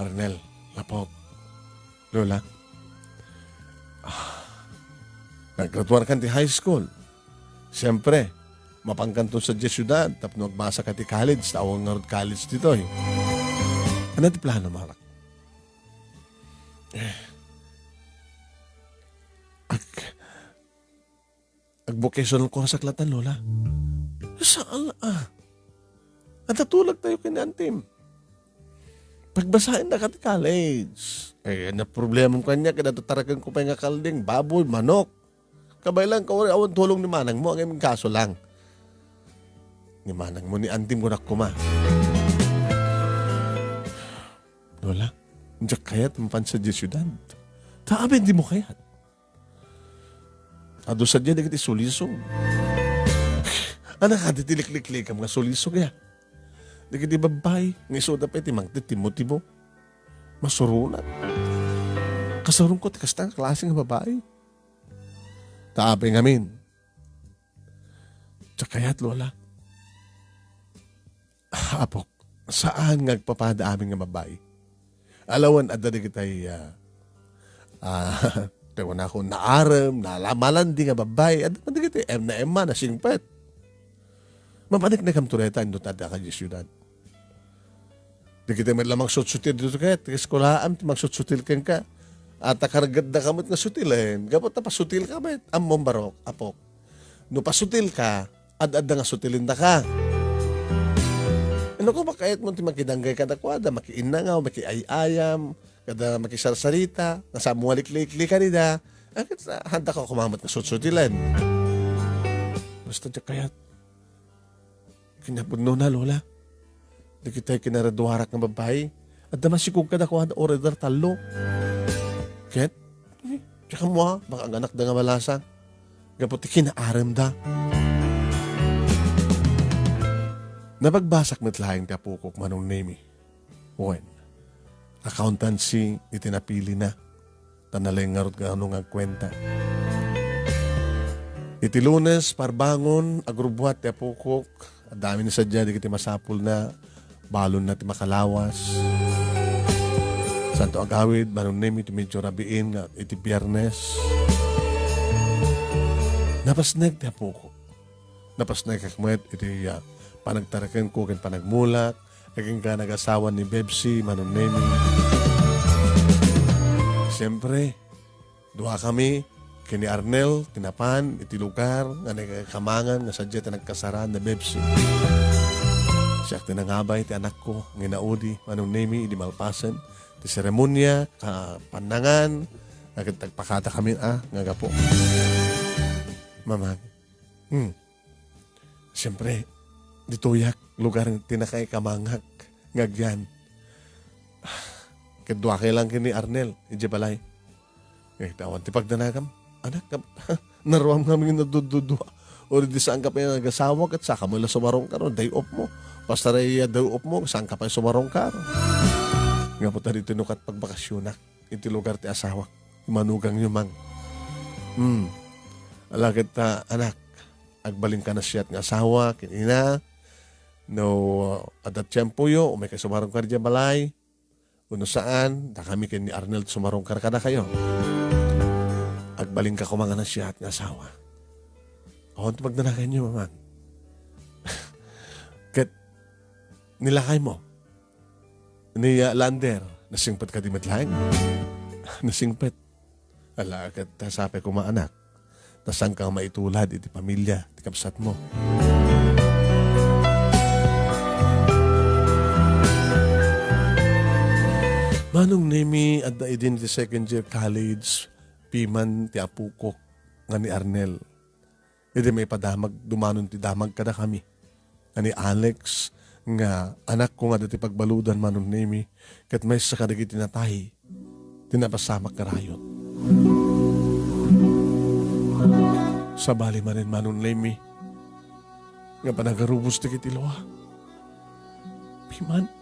Arnel, Apok, Lola, ah, naggraduarkan ti high school. Siyempre, mapankanton sadiay siudad tapno agbasaka ti college, ta awan ngarud college ditoy. Ania ti plano, Marak? Eh, ag-, Ag-vocational course-ak latan, Lola. Saan, ah? Adda tulagtayo ken ni Antim. Pagbasaendaka ti college. Eh, ania problemam kaniak, ket adda tarakenko pay nga kalding, baboy, manok. Kabay lang, kauri, awan tulong ni manangmo, aginggaso lang. Ni manangmo, ni Antim, kunak koma. Lola, diak kayat mapan sadiay siudad. Ta amin dimo kayat. Adu sadiay dagiti sulisog. Ania kadi ti likliklikam nga sulisog, ya? Dagiti babbai nga isuda pay ti mangtitibo-tibo. Masuronak. Kasarungko ti kasta nga klase nga babbai. Ta apay ngamin. Diak kayat, Lola. Apok, saan nga agpapada amin nga babbai. Alawen adda dagitay, ah, ah, tayo na ako, naarem, nala-, malandi nga babbai. Adda man dagitay, em na em man, nasingpet. Mapaniknekam to dayta, inno ta adda ka di siudad. Dagitay met la mangsutsutsutil dito ket, ti eskulaam, ti mangsutsutsutil kenka. At akargatda ka met nga sutilen, gapu ta pasutil ka met. Ammom barok, apok. No pasutil ka, ad-adda nga sutilendaka. Ano ko, makayat mo ti makidanggay kadakuada, makiinnangaw, makiay-ayam, kada makisarsarita, nga sa mo nga likliklikan ida, agit sa handa ka kumamat nga sutsutilen. Basta diak kayat. Kinapudno na, Lola. Dagitay kinaraduarak nga babbai, adda masikog kadakuada, order tallo. Ket, eh, diak ammo, ah, baka aganakda nga balasang. Gapu ti kinaaremda. Napagbasak met laeng ti apokok, Manong Nemi. Wen, accountancy iti napilina. Ta nalay ngarud nga ano nga agkuenta. Iti Lunes, parbangon, agrubbuat ti apokok. Adda amin sadiay dagiti masapulna, balonna ti makalawas. Santo agawid, Manong Nemi, iti medyo rabiin nga iti Biyernes. Napasnek ti apokok. Napasnekak met iti, ah, panagtarakenko ken panagmulak, agingga nagasawa ni Bebsi, Manong Nemi. Siyempre, duakami ken ni Arnel ti napan iti lugar nga nagkamangan nga sadiay ti nagkasaraan ni Bebsi. Siak ti nangabay ti anakko nga inaudi, Manong Nemi, idi malpasen ti seremonia, kapannangan, agingga agpakadakami a nga gapu. Mamag. Hmm. Siyempre, ditoyak lugar ti nakaikamangak nga agyan. Ket duakay lang ken ni Arnel idiay balay. Eh, awan ti pagdanagam. Anak, kap-, naruam ngamin nga nadududua. O di saan ka pay nga agasawa, ket saka mo la sumarungkar, day off mo. Basta ray day off mo, saan ka pay sumarungkar. Nga po ta dito nukat pagbakasyonak. Iti lugar ti asawak. Manugangyo, Mang. Hmm. Ala ket, ah, anak, agbalinka nasiat nga asawa ken ina. No adda tiempoyo, umayka sumarungkar idiay balay. Wenno saan, dakami ken ni Arnel sumarungkar kadakayo. Agbalinka koma nga nasiat nga asawa. Awan ti pagdanaganyo, Mang. Ket ni lakaymo, ni, ah, Lander, nasingpet kadi met laeng? Nasingpet. Ala, ket ta sapay koma, anak. Ta saanka maitulad iti pamilya ti kabsatmo. Manong Nemi, adda idin ti second year college, piman ti apokok nga ni Arnel. Idi maipadamag, dumanon ti damag kadakami nga ni Alex, nga anakko nga adda ti pagbaludan, Manong Nemi, ket maysa kadagiti natay ti napasamak nga rayot. Sabali manen, Manong Nemi, nga panagarubos dagiti lua. Piman,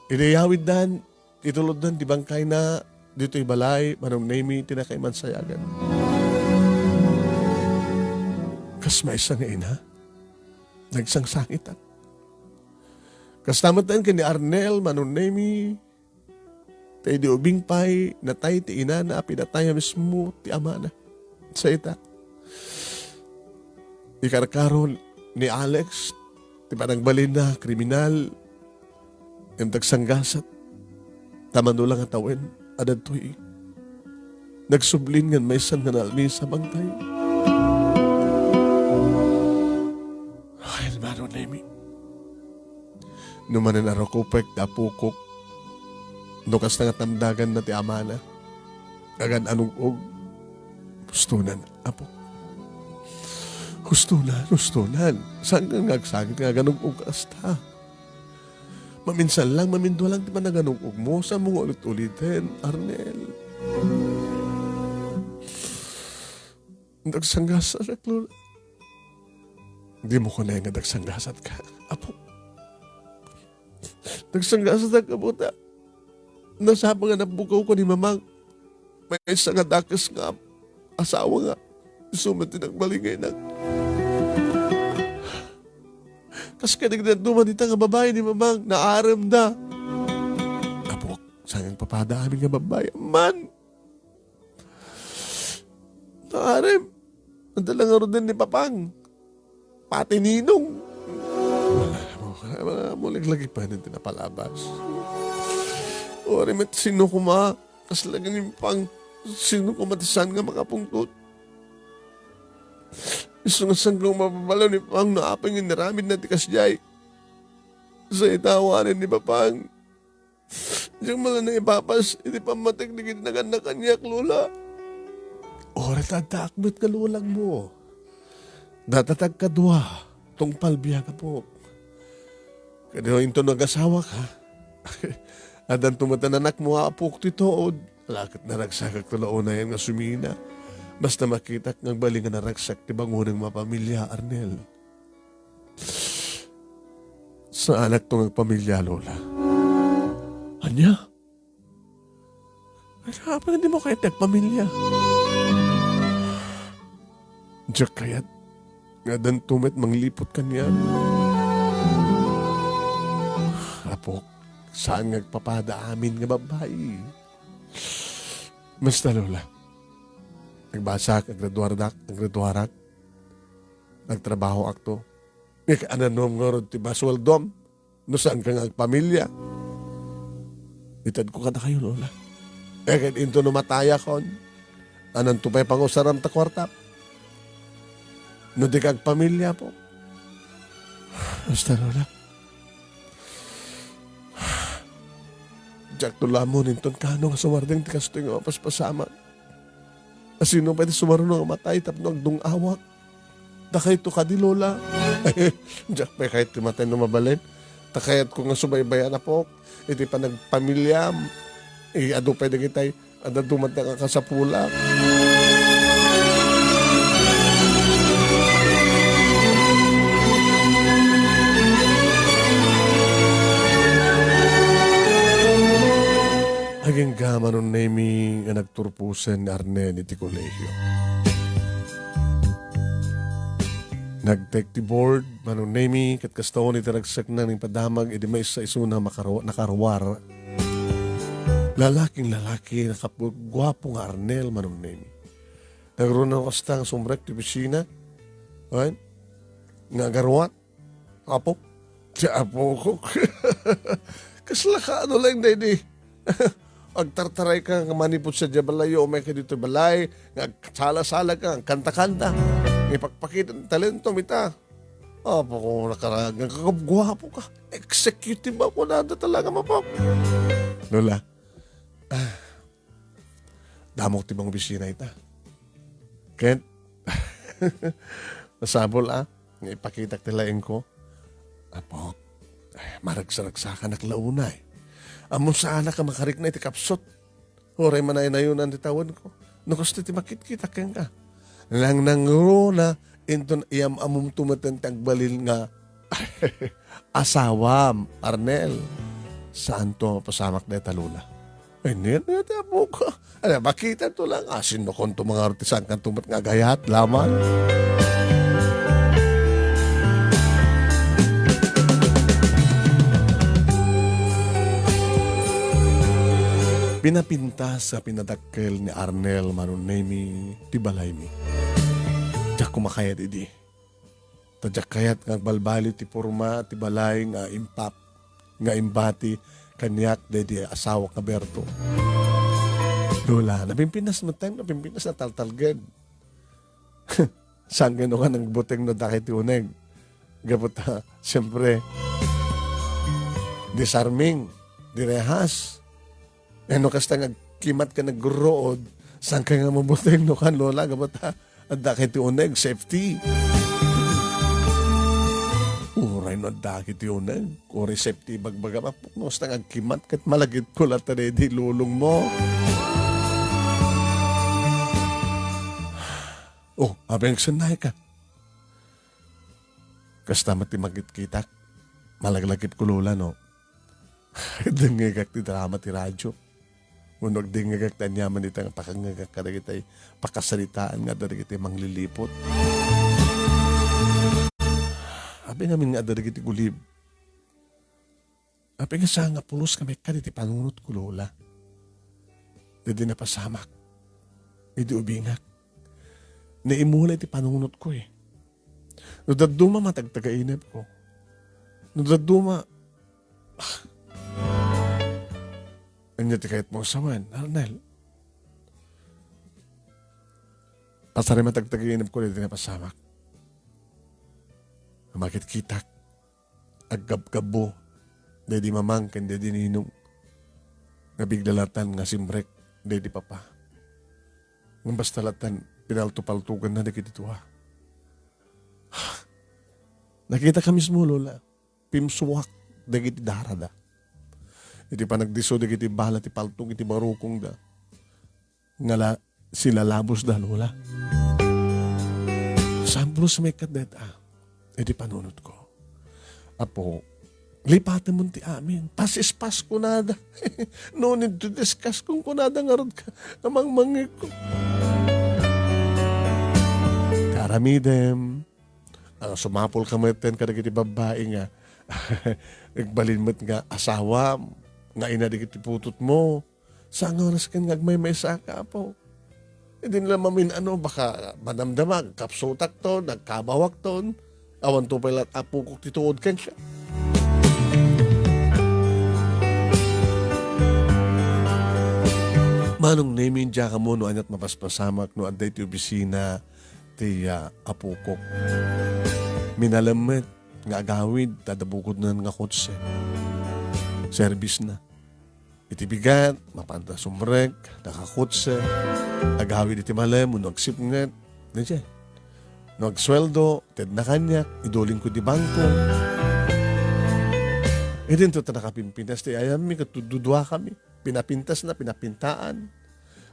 idi yawiddan, ituloddan ti bangkayna ditoy balay, Manong Nemi, ti nakaimansayagan. Kas maysa nga ina, nagsangsangitak. Kasta met ken ni Arnel, Manong Nemi, ta idi ubing pay, natay ti inana a pinatay a mismo ti amana. Sa ita, ikarkaro ni Alex ti panagbalinna, kriminal, ngem nagsanggasat, ta mano la nga tawen a dagtoy nagsublin ngem maysan nga naalmis a bangkay. Ay, Manong Nemi. No manen a rukupek ti apokok, no kasta nga tamdaganna ti amana, agan-anug-og, hustonan, apo. Hustonan, hustonan. Saan nga agsakit nga agan-ug-og kasta? Maminsan lang, mamindua lang ti panagan-ug-og mo, saan mo nga ulit-uliten, Arnel? Nagsanggasatak, Lola. Di mo kunay nga nagsanggasatka, apo. Nagsanggasatak, apo, ta nasapa nga napukawko ni Mamang. Maysa nga dakes nga asawa nga isu met ti nagbalingaynak. Kas kadagiti dadduma dita nga babai ni Mamang, naaremda. Apo, saan nga agpapada amin nga babai? Amman! Naarem, adda la ngaruden ni Papang. Pati Ninong. Wala mo, wala mo, laglagi pa rin tinapalabas. Uray met sino koma, kasla ni Papang, sino koma ti saan nga makapungtot. Isu nga saan nga mapabalo ni Papang no apay nga inaramidna ti kasdiay. Sa itawanan ni Papang. Diak man la naipapas iti pammatik dagiti nagannak a kaniak, Lola. Uray ta addaak met nga lolangmo. Datatak kadua, tungpal biag, apo. Kadi no inton agasawak, ha? Addanto met a nanakmo, apok, ti tuod. Ala ket naragsakak ti la unayen nga sumina. Basta makitak nga agbalin nga naragsak ti bangonen nga mapamilia, Arnel. Saanakto nga agpamilia, Lola. Ania? Apay nga dimo kayat ti agpamilia? Diak kayat nga addanto met mangliput kaniak. Apok, saan nga agpapada amin nga babbai? Basta, Lola, agbasak, aggraduarak, aggraduarak. Nagtrabahoakto. Ikaananom ngarud ti masueldom no saanka nga agpamilia? Itedko kadakayo, Lola. E ket inton no matayakon, ananto pay pangusaram ta kuarta? No dika agpamilia, apo. Basta, Lola. Diakto la ammo inton kaano nga sumardeng ti kastoy nga mapaspasamak. Asino pay ti sumaruno nga matay tapno agdung-awak? Dakayto kadi, Lola? Diak pay kayat ti matay no mabalin. Ta kayatko nga subaybayan, apok, iti panagpamiliam. Adu pay dagitay adda dumat nga kasapulak. Agingga, Manong Nemi, nga nagturposen ni Arnel iti kolehio. Nagtek ti board, Manong Nemi, ket kasta unay ti ragsakna nga ipadamag idi maysa isuna makarwa-, nakaruar. Lalaking lalaki, nakapu-, guapo nga Arnel, Manong Nemi. Nagruna kasta nga sumrek ti opisina. Wen? Nga agaruat. Apo? Ti apokok. Kasla kaano laeng daydi? Agtartarayka nga manipud sadiay balayo, umayka ditoy balay, nga agsala-salaka, agkanta-kanta. Nga ipakpakita ti talentom ita. Apo ko, nakaragan ka, guapo ka. Executive ako, nada talaga, mapap. Lola, ah, damok ti mangobisina ita. Ket, masapul, ah, nga ipakitak ti laingko. Apo, eh, maragsaragsakanak la unay. Ammom saanak a makarikna iti kapsut. Uray manaynayonan ti tawenko. No kasta ti makitkitak kenka. Nangnangruna, inton iyam-amumto metten ti agbalin nga asawam, Arnel. Saanto a mapasamak dayta, Lola? Ay, ni, ni, ti apok. Ala, makitanto lang. Asin no konto mga artisan kanto met nga agayat, laman. Pinapintas a pinadakkel ni Arnel Manong Nemy ti balaymi. Diak kumakayat idi. Ta diak kayat nga agbalbaliw ti porma ti balay nga impap-, nga imbati kaniak daydi asawak nga Berto. Lola, napimpinas metten, napimpinas, nataltalged. Saan nga no nga nagbuteng no dakay ti uneg? Gapu ta, siyempre, disarming, direhas. Eh, no kasta nga agkimat ka nagruod, saan ka nga mabuteng no kan, Lola? Gapu ta, adda kay ti uneg, safety. Uray no adda kay ti uneg, uray safety, bagbaga, mapuknos ta nga agkimat, ket malagipko latta daydi lulong mo. Oh, apay agsennay ka. Kasta met ti makitkitak, malaglagipko, Lola, no? Dengngegak ti drama ti radio. Wenno agdengngegak ti aniaman ita nga pakangngegak kadagiti pakasaritaan nga adda dagiti mangliliput. Apay ngamin nga adda dagiti gulib. Apay nga saan nga pulos nga mekka iti panunotko, Lola. Daydi napasamak. Idi ubingak. Naimula iti panunotko, eh. No dadduma, matagtagainepko. No dadduma, ah. Ania ti kayatmo a sawen, Arnel? Pasar a matagtagainepko daydi napasamak. Makitkitak. Aggabgabbo daydi mamang ken daydi ninong nga bigla latan nga simrek daydi papa. Ngem basta latan, pinaltopaltoganna dagiti dua. Nakitak a mismo, Lola. Pimsuak dagiti darada. Iti panagdisso dagiti bala ti paltog iti barukongda. Nga la-, silalabosda, Lola. Saan pulos mekka dayta iti panunotko. Apo, lipatemon ti amin. Pasispas kunada. No need to discuss kunkunada ngarud ka. Amang mangikko. Karamidem. Ah, sumapul ka metten kadagiti babbai nga agbalin met nga asawam, nga ina dagiti putotmo. Saan nga oras ken nga agmaymaysa ka, Apo? Idi nila mamin-ano, baka madamdama, agkapsutakton, agkabawakton. Awanto pay la apokok ti tuod kenka. Manong Nemy, diak ammo no aniat mapaspasamak no adda iti opisina ti, ah, apokok. Minalem met nga agawid, ta adda bukodnan nga kotse. Service na. Iti bigat, mapanda sumrek, nakakotse, agawid iti malem, wenno agsipnget. Daydiay. No agsueldo, tedna kaniak, idulingko iti bangko. Idinto ta nakapimpinas ti ayammi, ket duduakami. Pinapintasna, pinapintaan.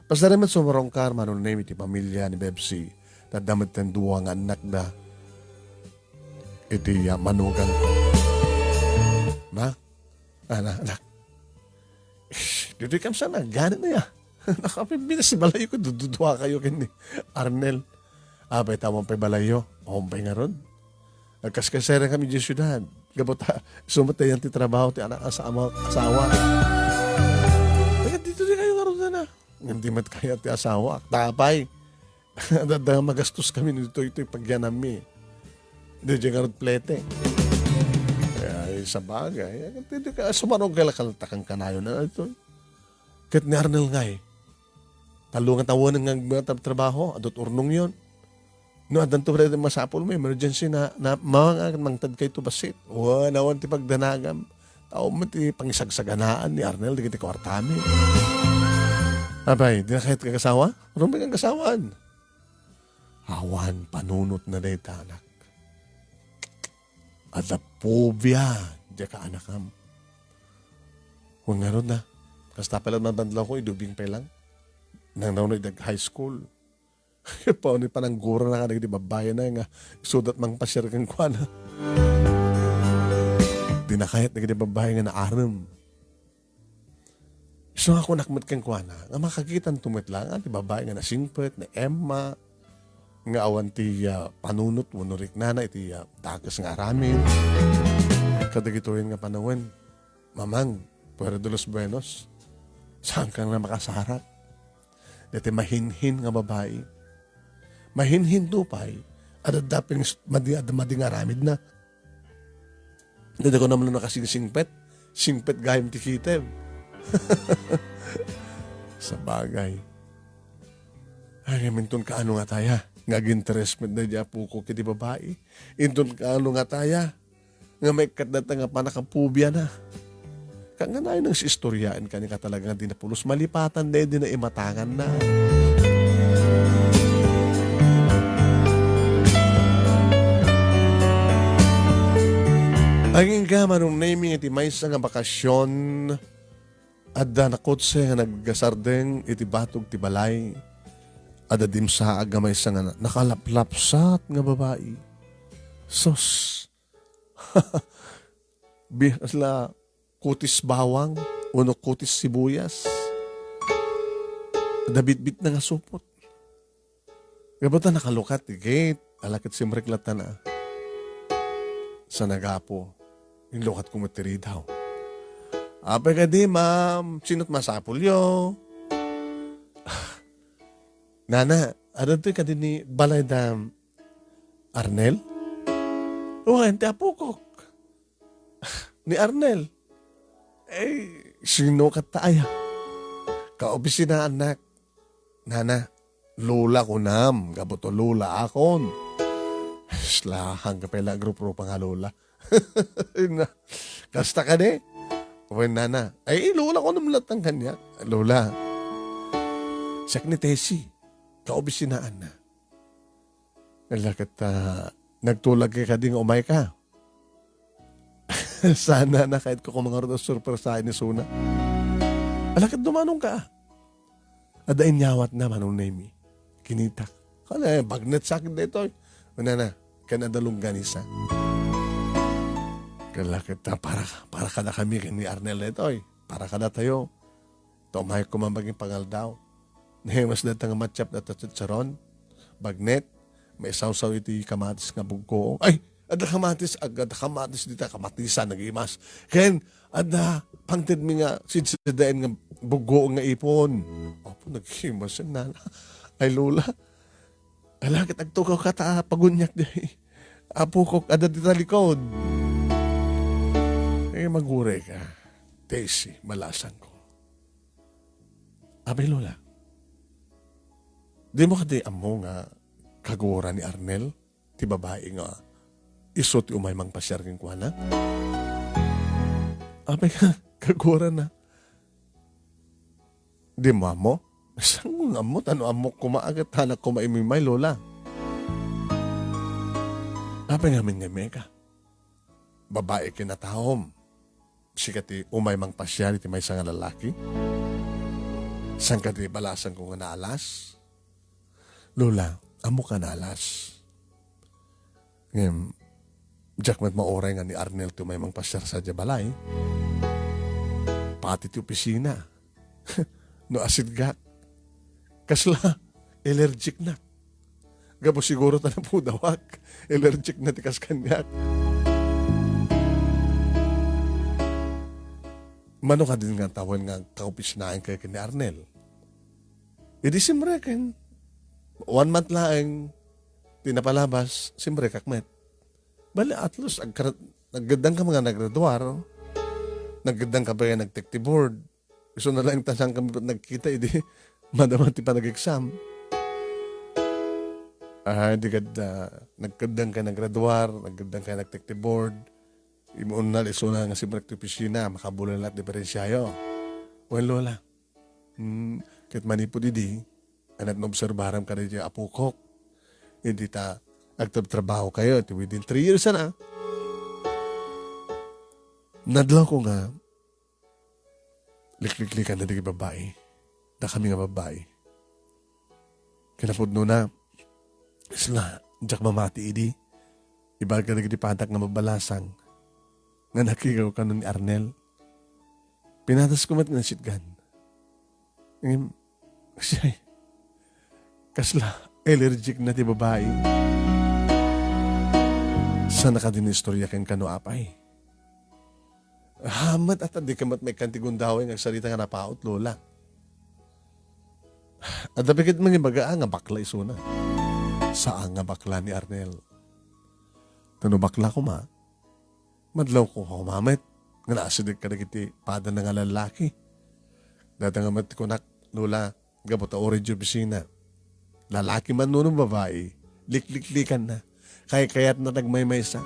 Pasar met sumurongkar, Manong Nemy, iti pamilia ni Bebsi. Ta adda metten dua nga annakda. Iti, ah, manugang. Ma? Ana, anak. Ish, ditoy kam sana, gani na ya. Nakapimpinas ti balayyo ket dududuakayo ken ni Arnel. Apay ta awan pay balayyo? Awan pay ngarud. Agkaskasayran kami di siudad. Gapu ta, isu met ti trabaho ti anak, asama, asawa. Taga ditoy kayo ngarud na. Ngem di met kayat ti asawa. Ta apay. Adda, adda magastos kami ditoy, itoy pagyanammi. Daydiay ngarud plete. Ay, sabagay. Daydiay ka, sumarong kay la kaltakan kanayon na ito. Ket ni Arnel ngay, tallo nga tawen nga agtrabaho, adut urnongyon. No, addanto pay daydi masapulmo, emergency na, na, mangted kayto bassit. Wen, awan ti pagdanagam. Tao met ti pangisagsaganaan ni Arnel dagiti kuartami. Apay, dina kayat kagasawa? Rumbeng ang kasawaan. Awan panunotna dayta anak. Adda phobia, diay kaanakam. Wen ngarud na, kasta pay la mabandlawko, idubing pay lang. Nang nauna idag high school. Paano pananggurana kadagiti babbai na nga isudat mangpasiar kenkuana. Dina kayat dagiti babbai nga naarem. Isu nga kunak met kenkuana, nga makakitanto met lang, ah, ti babbai nga nasingpet, ni Emma, nga awan ti, ah, panunot wenno riknana iti, ah, dakes nga aramid. Kadagitoyen nga panawen, Mamang, fuera de los buenos, saanka nga makasarak. Daytoy mahinhin nga babai. Mahinhin to pay, adda pay madi-, adda madi nga aramidna. Daytoy ko naman nakasingsingpet, singpet gayam ti kitem. Sabagay. Ay, ngem inton kaano nga taya, nga aginteres met daydi apokok iti babai. Inton kaano nga taya, nga maikkat dayta nga pannakapobiana. Kangganay nang siistoriaen kaniak talaga nga di napulos malipatan daydi naimatanganna. Agingga, Manong Nemy, iti maysa nga bakasion, adda nakotse nga nagsardeng iti batog ti balay. Adda dimsaag nga maysa nga nakalaplapsat nga babai. Sus! Bias la kutis bawang wenno kutis sibuyas. Adda bitbitna nga supot. Gapu ta nakalukat ti gate, ala ket simrek latta na. Sa nagapu, inlukatko met ti ridaw. Apay kadi, ma'am? Sino't masapulyo? Nana, adtoy kadi ni balay da Arnel? Wen, ti apokok. Ni Arnel. Eh, sino ket ta aya? Kaopisinaannak. Nana, lola kunam, gapu ta lola akon. Islahan ka pay la agruprupa nga lola. Na, kasta kadi? Wen, nana. Ay, lola kunam latta kaniak. Lola. Siak ni Tessie. Kaobisinaanna. Ala ket, ah, nagtulag ka kadi nga umayka? Sana na, kayatko koma ngarud a surpresaen ni Suna. Ala ket dumanongka. Adda inyawatna, Manong Nemy. Kinitak. Kala, bagnet sa akin daytoy. Una na, ken adda longganisa. Kala ket, ah, para, para kadakami ken ni Arnel daytoy. Para kadatayo. Ta umayek koma mangipangaldaw. Nahimas dayta nga matchup dayta chicharon, bagnet, maisawsaw iti kamatis nga buggoong. Ay, adda kamatis, ag-, adda kamatis dita, kamatisan, nagimas. Ken, adda pangted mi nga sidsidaen nga buggoong nga ipon. Apo, naghimas yan, nana. Ay, lola. Ala ket agtugaw ka ta paguniak di. Apokok, adda dita likod. Eh, maguray ka. Tessie, balasangko. Apay, lola, dimo kadi ammo nga kaguran ni Arnel ti babai nga isu ti umay mangpasiar kenkuana? Apay nga, kaguranna. Dimo ammo? Saan nga ammo? Tano ammok koma, ket hanak koma imimay, lola. Apay ngamin nga imay ka? Babai ken a taom. Sika ti umay mangpasiar iti maysa nga lalaki? Saan kadi balasangko nga naalas? Lola, ammok a naalas. Ngem, diak met mauray nga ni Arnel ti umay mangpasiar sadiay balay. Pati ti opisina. No asidgak. Kasla, allergic na. Gapu siguro ta napudawak. Allergic na ti kas kaniak. Mano kadin nga tawen nga kaopisinaen kayo ken ni Arnel? Idi simreken, one month laeng ti napalabas, simrekak met. Bali, at least, agkara-, naggaddang ka nga naggraduar, naggaddang ka pa nga nag-take the board. Isu na lang ta saan kami nagkita, idi madama ti panag-exam. Ah, di kad, ah, nagkeddang ka naggraduar, nagkeddang ka nagtekte board. Imunnal isuna nga simrek ti opisina, makabulala ti diferensiayo. Wen, Lola. Hmm, ket manipud idi, ania ti naobserbaram kadagiti apokok. Idi ta agtrabtrabaho kayo, ti within three years na. Nadlaw ko nga, likliklikan na dagiti babbai. Dakami nga babbai. Kinapudnona, isla, diak mamati idi. Ibaga dagiti padak nga mabalasang nga nakigaw kano ni Arnel. Pinatasko met nga nasitgan. Ngem, siya, kasla allergic na ti babai. Saan ka din istorya ken kano, apay? Hamet at di ka met maikkan ti gundaway nga agsarita nga napaut, Lola. Adda piket mangibaga, ah, nga bakla isuna. Saan nga bakla ni Arnel. Ta no bakla koma, madlaw ko koma met nga naasideg kadagiti padana nga lallaki. Dayta nga met ti kunak, Lola, gapu ta uray idiay opisina. Lalaki man wenno babai, likliklikan na. Kaykayatna nagmaymaysa.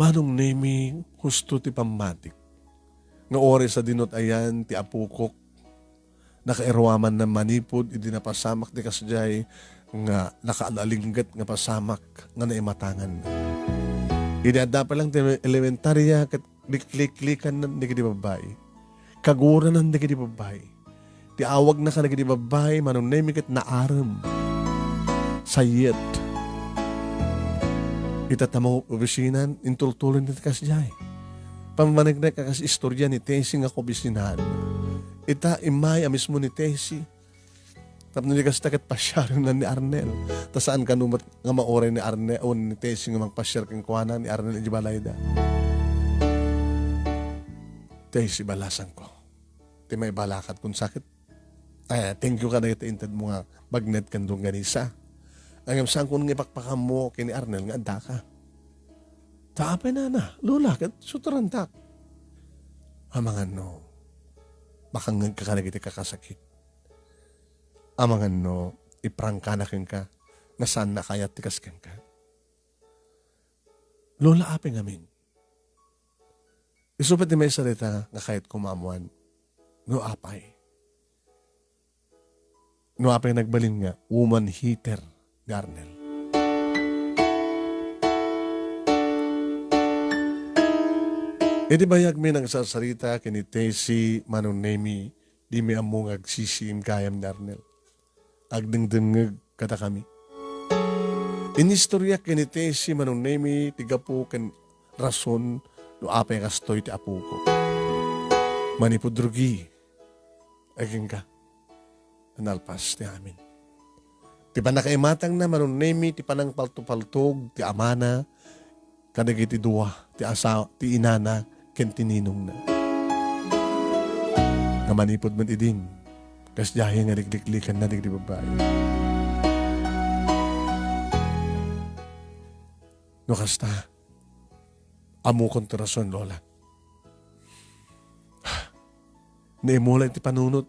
Manong Nemi, husto ti pammatik nga uray sadino ti ayan ti apokok, nakairuamanna manipud idi napasamak ti kasdiay nga nakaalingget nga pasamak nga naimatangan. Idi adda pa lang ti elementaria ket likliklikan dagiti babbai. Kaguranan dagiti babbai. Ti awagna kadagiti babbai, Manong Nemi, ket naarem. Sayet. Ita ta mangop-obisinan, intultuloy ti kasdiay. Pammaneknek a kas istorya ni Tessie nga kaobisinaan. Ita, immay a mismo ni Tessie. Tapno di kasta ket pasiarenna ni Arnel. Ta saan kano met nga mauray ni Arnel, o ni Tessie nga mangpasiar kenkuana ni Arnel iti balayda. Tessie, balasangko. Ti maibalakad kun sakit. Eh, thank you kadagiti intedmo nga bagnet ken longganisa. Ngem saankon nga ipakpakammo ken ni Arnel nga addaka. Ta apay nana, Lola, ket suterantak. Amangan no, makangngegka kadagiti kakasakit. Amangan no, iprangkana kenka, nga saanna a kayat ti kas kenka. Lola, apay ngamin. Isu pay ti maisarita nga kayatko maammoan no apay. No apay nagbalin nga woman hater ni Arnel. Iti bayagmi nagsarsarita ken ni Tessie, Manong Nemi, dimi ammo nga agsisiim gayam ni Arnel. Agdengdengngeg kadakami. Inistoryak ken ni Tessie, Manong Nemi, ti gapu ken rason no apay kastoy ti apoko. Manipud rugi, agingga, nalpas ti amin. Ti pannakaimatangna, Manong Nemi, ti panangpaltopaltog ti amana kadagiti dua, ti asa-, ti inana ken ti ninongna. Nga manipud met idin, kasdiay nga likliklikanna dagiti babbai. No kasta, ammokon ti rason, Lola. Naimula iti panunot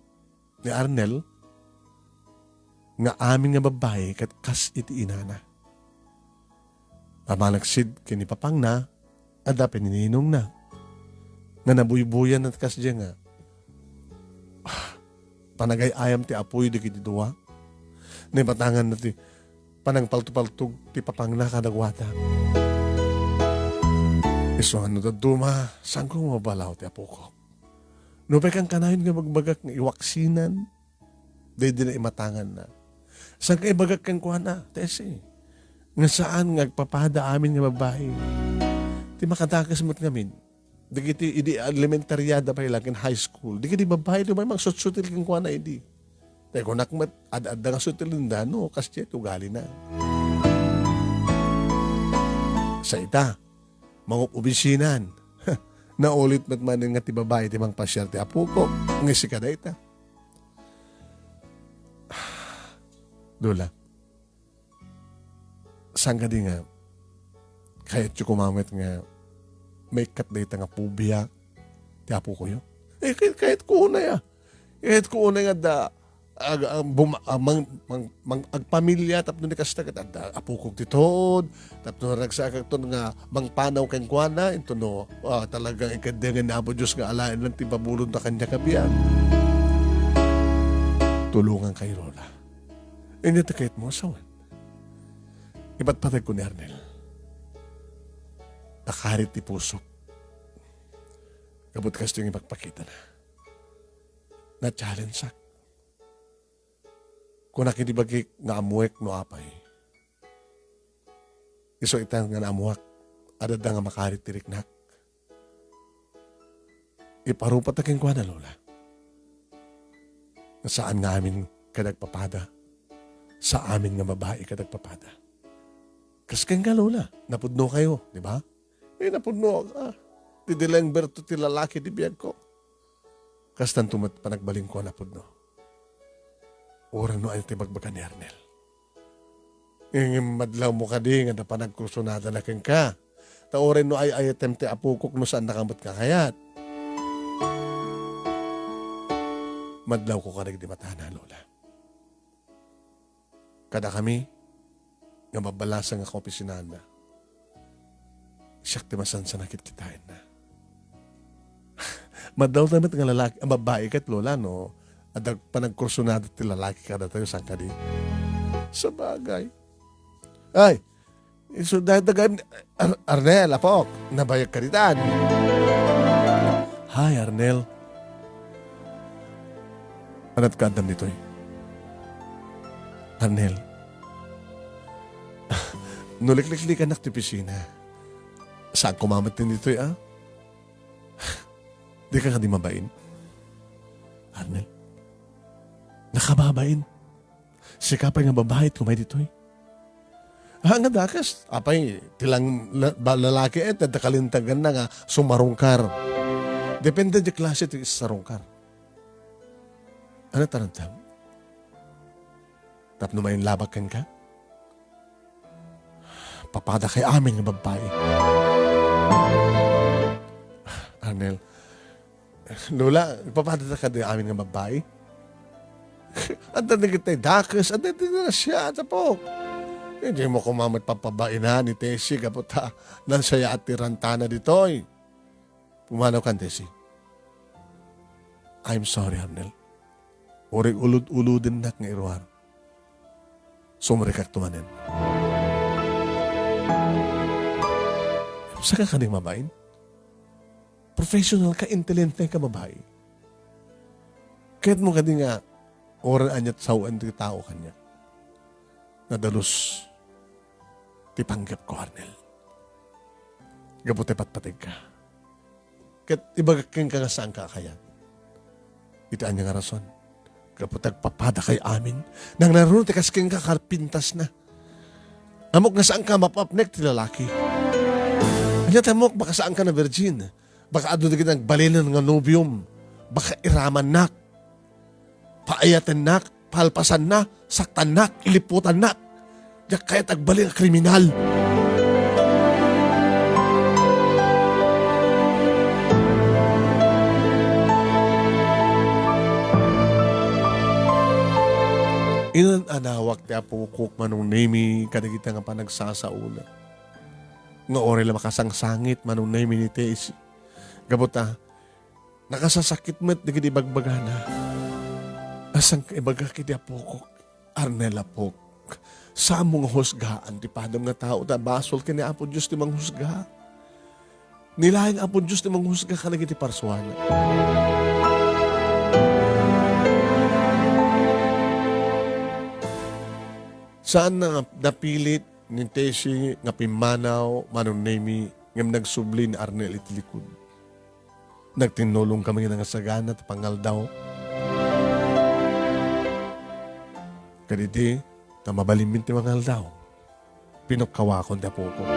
ni Arnel nga amin nga babbai ket kas iti inana. Pamanagsid ken ni papangna, adda pay ni ninongna. Nga nabuybuyan a kasdiay nga, ah, panagay-ayam ti apoy dagiti dua. Naimatanganna ti panangpaltopaltog ti papangna kadakuada. Isu nga no dadduma, saanko nga mabalaw ti apoko. Nupay kankanayon nga bagbagak nga iwaksinan, daydi naimatanganna. Saanka ibagak kenkuana, Tessie, nga saan nga agpapada amin nga babbai. Ti makadakes met ngamin, dagiti idi elementariada pay la ken high school, dagiti babbai ti umay mangsutsutil kenkuana idi. Tay kunak met, ad-adda nga sutilenda no kasdiay ti ugalina. Sa ita, mangup-obisinan. Naulit met manen nga ti babbai ti mangpasiar ti apoko. Nga sika dayta. Lola, Saan kadi nga, kayatyo koma met nga maikkat dayta nga phobia ti apokoyo? Eh, kay-, kayatko unay, ah. Kayatko unay nga adda, ag-, ag-, buma-, ah, mang-, mang-, mang-, agpamilya tapno ni kasta ket adda apokok ti tuod, tapno nagsakakton nga mangpanaw kenkuana, intono, ah, talaga ikaddengen ni Apo Dios nga alaen lang ti babulodna kaniak a biag. Tulongankayo, Lola. Ania ti kayatmo a sawen? Ipatpateg ko ni Arnel. Nakarit ti pusok. Gapu ti kastoy nga ipakpakitana. Na-challenge-ak. Kunak idi bagik nga ammoek no apay. Isu ita nga naammoak, adda nga makarit ti riknak. Iparupata kenkuana, Lola. Saan nga amin kada agpapada. Sa amin nga babai kada agpapada. Kas kenka, Lola, napudno kayo, di ba? Eh, napudno ka. Ti dileng berto ti lalaki di biagko. Kastanto met panagbalinko a napudno. Uray no ay ti bagbaga ni Arnel. Ngem madlaw mo kadi nga napanagkursunada na kenka. Ta uray no ay-ayatem ti apokok no saan nakamet nga kayat. Madlaw ko kadagiti matana, Lola. Kada kami nga mabbalasang nga kaopisinana, siak ti masansan a kitkitaenna. Madlaw ta met nga lalaki, a babbai ket, Lola, no? Adda panagkursunada ti lalaki kadatayo, saan kadi? Sabagay. Ay, isu dayta gayam ni Ar-, Arnel, apok, nabayag ka ditan. Hi, Arnel. Ania ti kaaddam ditoy? Arnel. No likliklikanak ti opisina. Saan ko mametten ditoy, ah? Di ka kadi mabain? Arnel. Nakababain. Sika pay nga babai ti umay ditoy. Ah, nga dakes. Apay, ti lang la-, ba-, lalaki et, adda kalinteganna nga sumarungkar. Depende ti klase ti sarungkar. Ania ti aramidem? Tapno mainlabak kenka? Papadakay amin nga babbai. Arnel, Lola, papadata kadi amin nga babbai? Adda dagiti dakes, adda dagiti nasyaat, apok. Dimo koma met papabaina ni Tessie gapu ta nansaya ti rantana ditoy. Pumanaw kan, Tessie. I'm sorry, Arnel. Uray ulod-ulodennak nga iruar. Sumrekakto manen. Saka kadi mabain? Professional ka, intelligente ka babai. Kayatmo kadi nga uray aniat sawen ti tao kaniak. Nadalus ti panggepko, Arnel. Gapu ta ipatpategka. Ket ibagak kenka nga saanka a kayat. Iti ania nga rason? Gapu ta agpapadakay amin. Nangnangruna ti kas kenka, karpintasna. Ammok nga saanka a mapaapnek ti lalaki. Ania ti ammok, baka saanka na virgin. Baka adu dagiti nagbalinen nga nobiom. Baka iramannak. Paayatennak, palpasanna, saktannak, iliputannak. Diak kayat agbalin a kriminal. Inan-anawak ti apokok, Manong Nemi, kadagita nga panagsasaona. Nga uray la makasangsangit, Manong Nemi, ni Tessie. Gapu ta, nakasasakit met dagiti ibagbagana. Asan ka ibagak iti apokok? Arnel, apok, saanmo nga husgaan ti padam nga tao ta basol ken ni Apo Dios ti manghusga. Ni laeng Apo Dios ti manghusga kadagiti parsuana. Saan nga napilit ni Tessie nga pimmanaw, Manong Nemi, ngem nagsubli ni Arnel iti likud. Nagtinnulong kami nga nangasagana ti pangaldaw. Kaditi, ta mabalinmin ti mangaldaw, pinukkawakon ti apokok.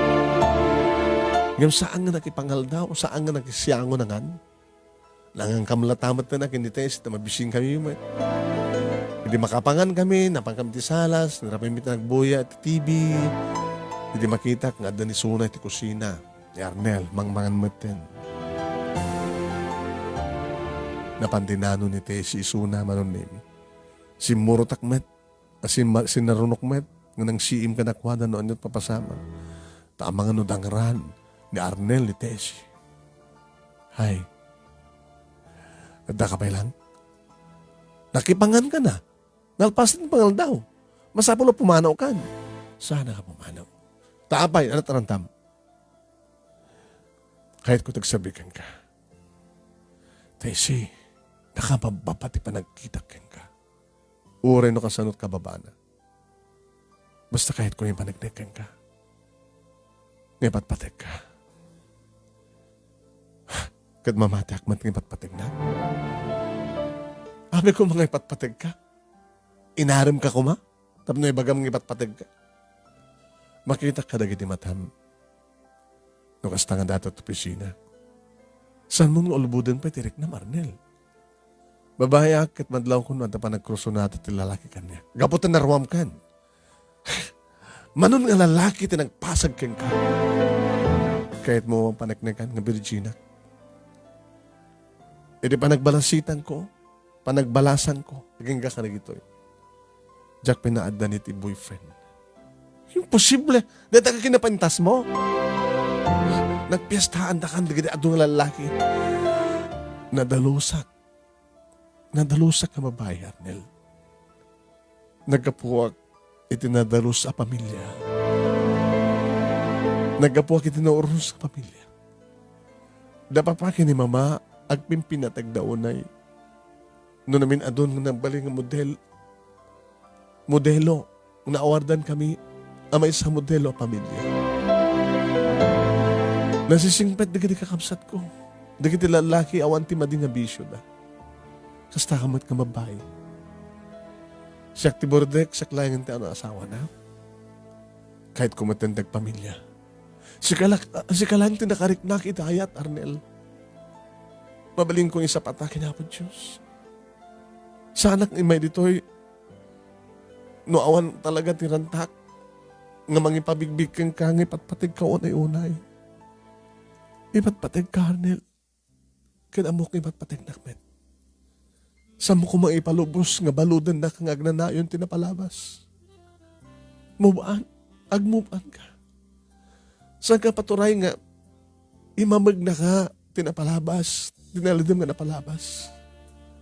Ngem saan nga nakipangaldaw, saan nga nakisiango nangan. Nangankam latta met ken ni Tessie ta mabisin kami met. Idi makapangan kami, napan kami ti salas, narapen mi ti nagbuya ti T V. Idi makitak nga adda ni Suna iti kusina ni Arnel, mangmangan metten. Napan ti nano ni Tessie isuna, Manong Nemi. Simmurotak met, a simma-, sinarunok met, nga nangsiim kadakuada no aniat papasamak. Ta amangan no dangran ni Arnel ni Tessie. Hay. Adda ka pay lang? Nakipangan ka na. Nalpasen ti pangaldaw. Masapul a pumanaw kan. Saan ka pumanaw? Ta apay, ano tarantam? Kayatko ti agsabi kenka. Tessie, nakabababa ti panagkitak kenka. Uray no kasano ti kababana. Basta kayatko nga ipaneknek kenka. Nga ipatpategka. Ket mamatiak met nga ipatpategna. Apay koma nga ipatpategka. Inaremka koma? Tapno ibagam nga ipatpategka. Makitak kadagiti matam. No kasta nga dayta ti opisina. Saanmo nga ulboden pay ti riknam, Arnel? Babaiak ket madlawko no adda panagkrusonada ti lalaki kaniak. Gapu ta naruamkan. Mano nga lalaki ti nagpasag kenka. Kayatmo paneknekan nga birjinak. Iti panagbalasitanko, panagbalasanko, agingga kadagitoy. Diak pinaaddan iti boyfriend. Imposible! Dayta ka kinapantasmo? Nagpiestaandakan dagiti adu nga lallaki. Nadalusak. Nadalusak nga babai, Arnel. Naggapuak iti nadalus a pamilya. Naggapuak iti naurnos a pamilya. Da papa ken ni mama, agpimpinatagda unay. No namin-adun nga nagbalin nga model-, modelo, naawardan kami a maysa a modelo a pamilya. Nasisingpet dagiti kakabsatko, dagiti lallaki awan ti madi nga bisioda. Kasta ka met nga babbai. Siak ti burdek, siak laengen ti ano asawana. Kayatko met ti agpamilya. Sika la-, sika laeng ti nakariknak iti ayat, Arnel. Mabalinko nga isapata ken Apo Dios. Saanak nga immay ditoy no awan talaga ti rantak nga mangipabigbig kenka nga ipatpategka unay-unay. Ipatpategka, Arnel. Ken ammok nga ipatpategnak met. Saanmo koma ipalubos nga baludennak nga agnanayon ti napalabas. Move on. Ag-move on ka. Saanka paturay nga imamegnaka ti napalabas, ti nalidem nga napalabas.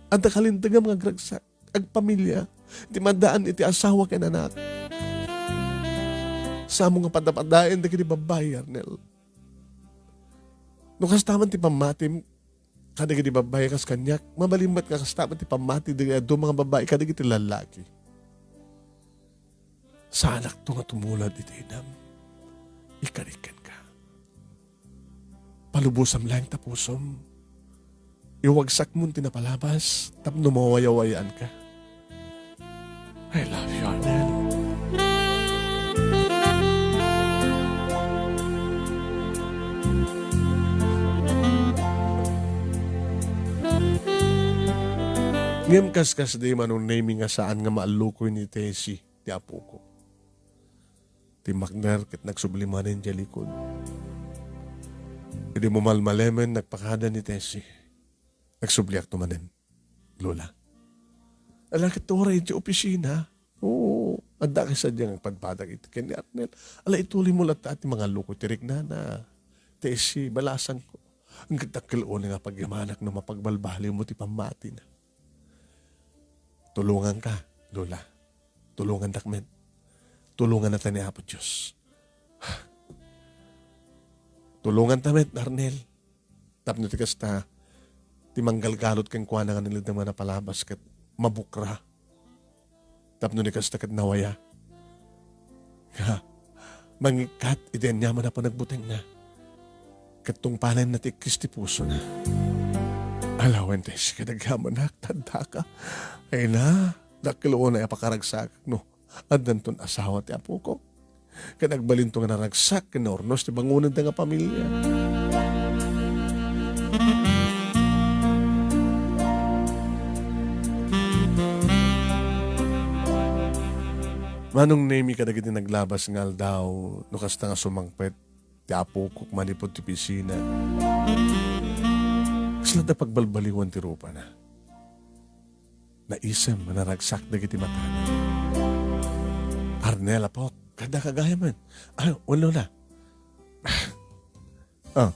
Adda kalintegam nga agragsak, agpamilya, ti maddaan iti asawa ken anak. Saanmo nga padapadaen dagiti babbai, Arnel. No kasta man ti pammatim kadagiti babbai kas kaniak, mabalin met nga kasta met ti pammati dagiti adu nga babbai kadagiti lallaki. Saanakto nga tumulad iti inam. Ikarik kenka. Palubosam laeng ta pusom. Iwagsakmon ti napalabas tapno mawayawayaan ka. I love you, Arnel. Ngem kaskasdi, Manong Nemi, nga saan nga maallukoy ni Tessie ti apoko. Timmakder ket nagsubli manen idiay likod. Idi mumalmalemen, nagpakada ni Tessie. Nagsubliakto manen, Lola. Ala, ket uray idiay opisina. Oo, adda kay sadiay nga agpadpadak iti ken ni Arnel. Ala, ituloymo latta ti mangallukoy ti riknana. Tessie, balasangko. Ket dakkel unay nga pagyamanak no mapagbalbaliwmo ti pammatina. Tulonganka, Lola. Tulongandak met. Tulongannata ni Apo Dios. Tulonganta met, Arnel. Tapno ti kasta, ti manggalgalud kenkuana nga nalidem nga napalabas ket mabukra. Tapno ti kasta ket nawaya. Ha? Mangikkat iti aniaman a panagbutengna. Ket tungpalenna ti ikkis ti pusona. Alawen ti sika dagyaman, addaka. Ay na, dakkel unay a pakaragsakak, no? Addanton asawa ti apoko. Ket agbalinto nga naragsak ken naurnos ti bangonenda nga pamilya. Manong Nemi kadagiti naglabas nga aldaw, no kasta nga sumangpet ti apokok manipud ti opisina. Kasla da pagbalbaliwan ti rupana. Naisem a naragsak dagiti matana. "Arnel, apok, kada kagayamen." "Ay, wen, Lola." "Ah,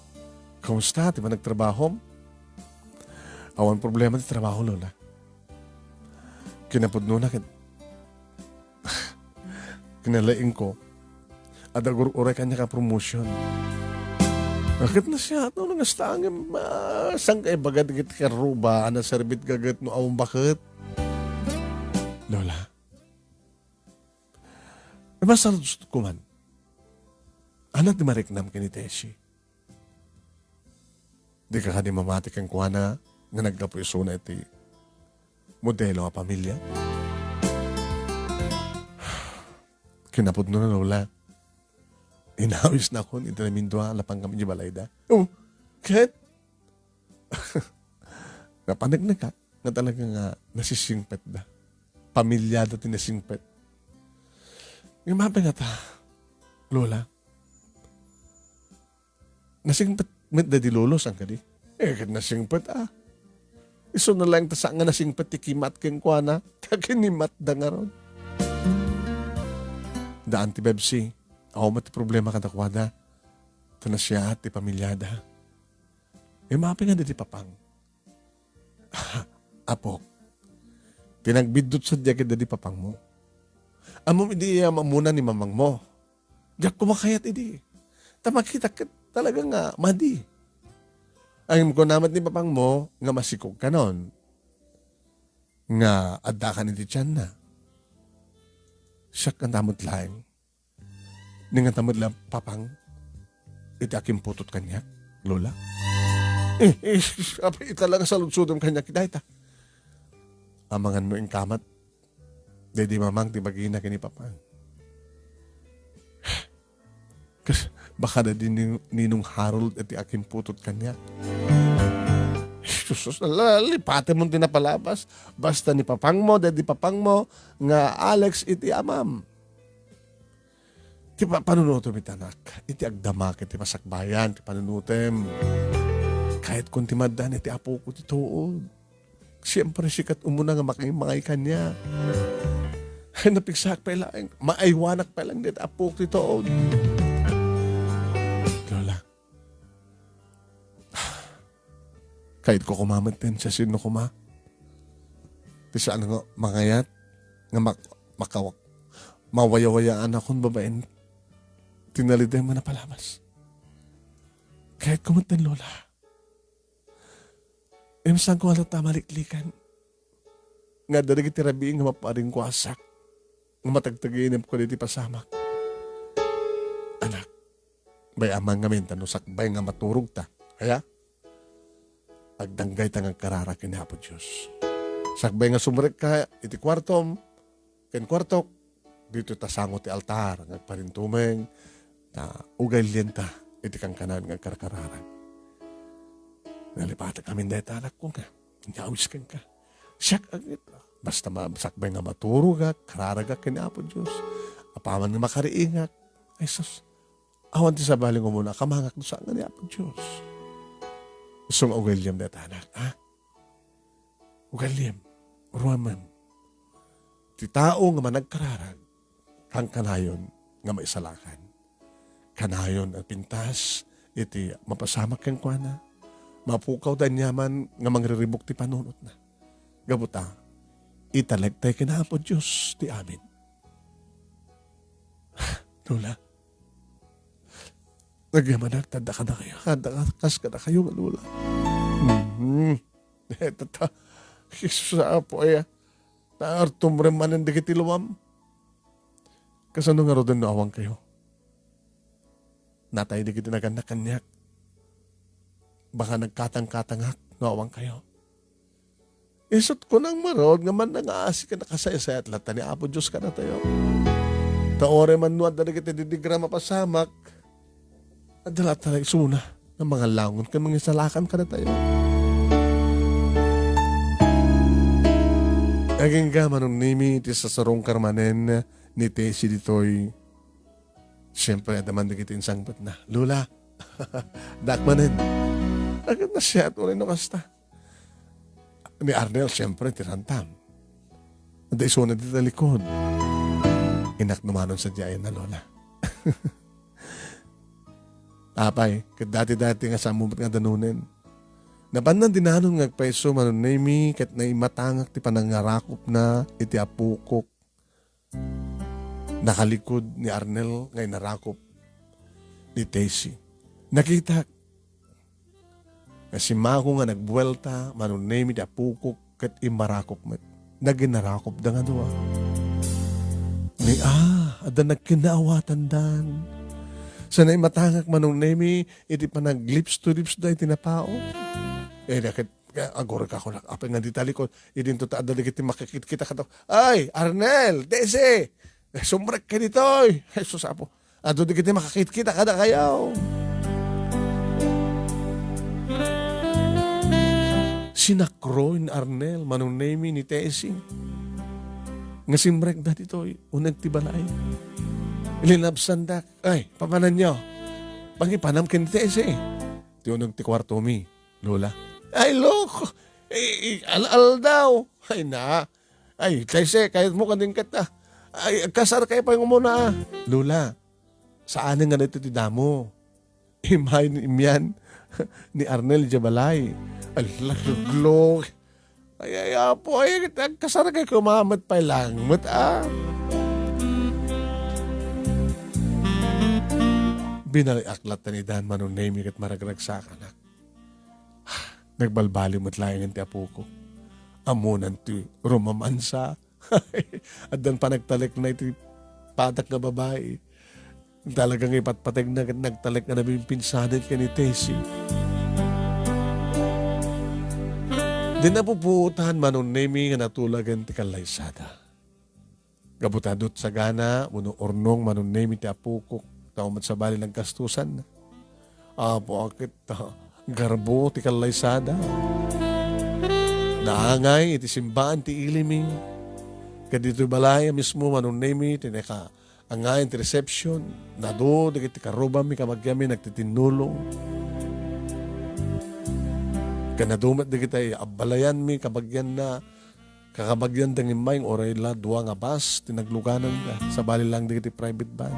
kumusta ti panagtrabahom?" "Awan problema ti trabaho, Lola." Kinapudnona ket kinalaingko, adda gur-uray kaniak a promotion. Ket nasayaat no nga kasta ngem, ah, saan ka ibaga dagiti karruba a naserbit gaget no awan baket? Lola, masaludsodko man. Ania ti mariknam ken ni Tessie? Dika kadi mamati kenkuana nga naggapu isuna iti modelo a pamilia? Kinapudno na, Lola. Inawisnakon iti namindua a napangkami iti balayda. Oh, ket? Napaneknek nga talaga nga nasisingpetda. Pamiliada ti nasingpet. Ngem apay ngata, Lola? Nasingpet met daydi Lolo, saan kadi? Eh, ket nasingpet, ah. Isuna laeng ta saan nga nasingpet ti kimat kenkuana, ta kinimatda ngarud. Daan ti Bebsi, awan met ti problema kadakuada. Ta nasayaat ti pamiliada. Ngem apay nga daydi Papang? Apok, ti nagbiddut sadiay ket daydi Papangmo. Ammom idi a maamuna ni mamangmo. Diak koma kayat idi. Ta makitak ket talaga nga madi. Ngem kuna met ni Papangmo nga masikogkanon nga addakan iti tianna. Siak kanta met laeng. Ni ngata met la, Papang, iti akimputot kaniak, Lola? Eh, eh, apay ita la nga saludsodem kaniak dayta? Amangan no inkamat, daydi Mamang ti bagina ken ni Papang. Kas, baka daydi ni, Ninong Harold iti akimputot kaniak. Sus, sus, la-, lipatemon ti napalabas. Basta ni Papangmo, daydi Papangmo, nga Alex iti amam. Ti pa-, panunutem iti anak, iti agdama ket ti masakbayan ti panunutem. Kayatkon ti maaddan iti apok ti tuod. Siempre, sikat umuna nga makimangay kaniak. Ay, napigsaak pay laeng, maaywanak pay laeng dayta apok ti tuod. Lola, kayatko koma met ti siasino koma. Ti saan nga mangayat nga mak-, makawak-, mawayawayaanakon babaen ti nalidem nga napalabas. Kayatko met ti Lola. Imsanko nga ta maliklikan nga adda dagiti rabii nga maparinkuasak nga matagtaginep ko diti pasamak. Anak, bay-am ngamin ta no sakbay nga maturogta, aya? Agdanggayta nga agkararag ken Apo Dios. Sakbay nga sumrekka iti kuartom ken kuartok, ditoy ta sango ti altar nga agparintumeng, ta ugalienta iti kankanan nga agkarkararag. Nalipatak amin dayta, anakko, nga inyawis kenka. Siak agit, basta ma-, sakbay nga maturogak, kararagak ken Apo Dios. Apaman nga makariingak, ay sus, awan ti sabali nga umuna, kamangak no saan nga ni Apo Dios. Isu nga ugaliem dayta, anak, ha? Ugaliem, uruamem. Ti tao nga managkararag, kankanayon nga maisalakan. Kanayon a pintas iti mapasamak kenkuana, mapukawda aniaman nga mangriribuk ti panunotna. Gapu ta, italektay ken Apo Dios ti amin. Lola, nagyamanak ta adda kadakayo, adda kas kadakayo nga Lola. Mhm. Deta ta, Jesus, Apo, aya, naartumrem manen dagiti luam. Kasano ngaruden no awankayo? Natay dagiti nagannak kaniak. Baka nagkatangkatangak no awankayo. Isut' kunam ngarud nga mannangaasi ken nakasaysayat latta ni Apo Dios kadatayo. Ta uray man no adda dagiti didigra mapasamak, adda latta isuna nga mangalangon ken mangisalakan kadatayo. Agingga, Manong Nemi, ti sasarungkar manen ni Tessie ditoy, siyempre, adda man dagiti insangpetna. "Lola, addaak manen." Agannasiat, uray no kasta. Ni Arnel, siyempre, ti rantam. Adda isuna dita likod. Innak no manon sadiayan na, Lola. Apay, ket dati-dati nga sammo met nga danunen. Napanna dinanon nga agpayso Manong Nemy ket naimatangak ti panangarakopna iti apokok. Nakalikod ni Arnel nga inarakop ni Tessie. Nakitak nga simmako nga nagbuelta Manong Nemy ti apokok ket immarakop met. Naginarakopda nga dua. Ni, ah, adda nagkinnaawatandan. Sa naimatangak Manong Nemy iti panaglips to lips da iti napao. Eh, ket, agurek ako, apay nga di talikod. Idinto ta adda dagiti makikitkita kadto. "Ay, Arnel, Tessie! Eh, sumrek ka ditoy!" Jesus, Apo. Adda dagiti makakitkita kadakayo. Sinakroy ni Arnel, Manong Nemy, ni Tessie. Nga simrekda ditoy, uneg ti balay. Linabsandak. "Ay, papananyo. Pangipanam ken ni Tessie. Ti uneg ti kuartomi, Lola." "Ay, loko. Eh, eh, al-, aldaw. Ay, na. Ay, Tessie, kayatmo kadin ket, ah. Ay, agkasar kayo pay umuna, ah." "Lola, saanen nga daytoy ti damo. Immay ni, immian ni Arnel idiay balay." "Ala, luglo. Ay, ay, Apo, ay, agkasar kayo kumamet pay langmet, ah." Binaliak latta ni Dan Manong Nemy ket maragragsakanak. Nagbalbaliw met laengen ti apoko. Ammonan ti rumamansa. Addan panagtalekna iti patak nga babai. Talaga nga ipatpategna ket nagtalek nga nabimpinsanen ken ni Tessie. Di napupuotan Manong Nemy nga natulagen ti kallaysada. Gapu ta dutsa gana wenno urnong Manong Nemy ti apokok, ta met sabali naggastusanna. Apo, a ket, ah, garbo ti kallaysada. Naangay iti simbaan ti ilimi. Ket ditoy balay a mismo Manong Nemy ti nakaangay ti reception. Nadu dagiti karrubami kabagianmi nagtitinnulong. Ket nadu met dagiti abbalayanmi kabagianna. Kakabagian da nga immay nga uray la dua nga bus ti naglugananda, sabali lang dagiti private van.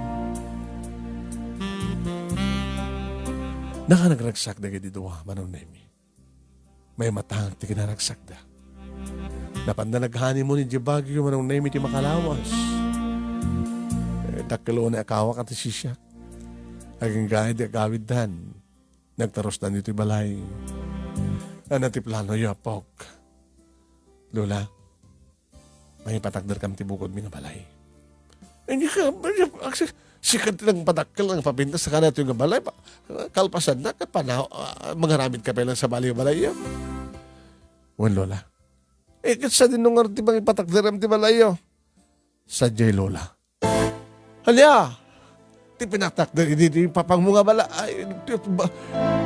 Nakanagragsak dagiti dua, Manong Nemy. Maimatangak ti kinaragsakda. Napanda nag-honeymoon idiay Baguio, Manong Nemy, ti makalawas. Eh, dakkel unay a kawak a ti siak. Agingga idi agawiddan. Nagtarusdan ditoy balay. Ania ti planoyo, apok? Lola, mangipatakderkam ti bukodmi nga balay. Ania ka, ania, agsi-, sika ti nangpadakkel, nangpapintas, sakana ditoy nga balay, pa-, kalpasanna, ket panaw-, ah, mangaramidka pay lang sabali nga balayyo. Wen, Lola. Eh, ket sadino ngarud ti mangipatakderam ti balayyo? Sadiay, Lola. Ania? Ti pinatakder idi ti papangmo nga bala-, ay, ti ba-,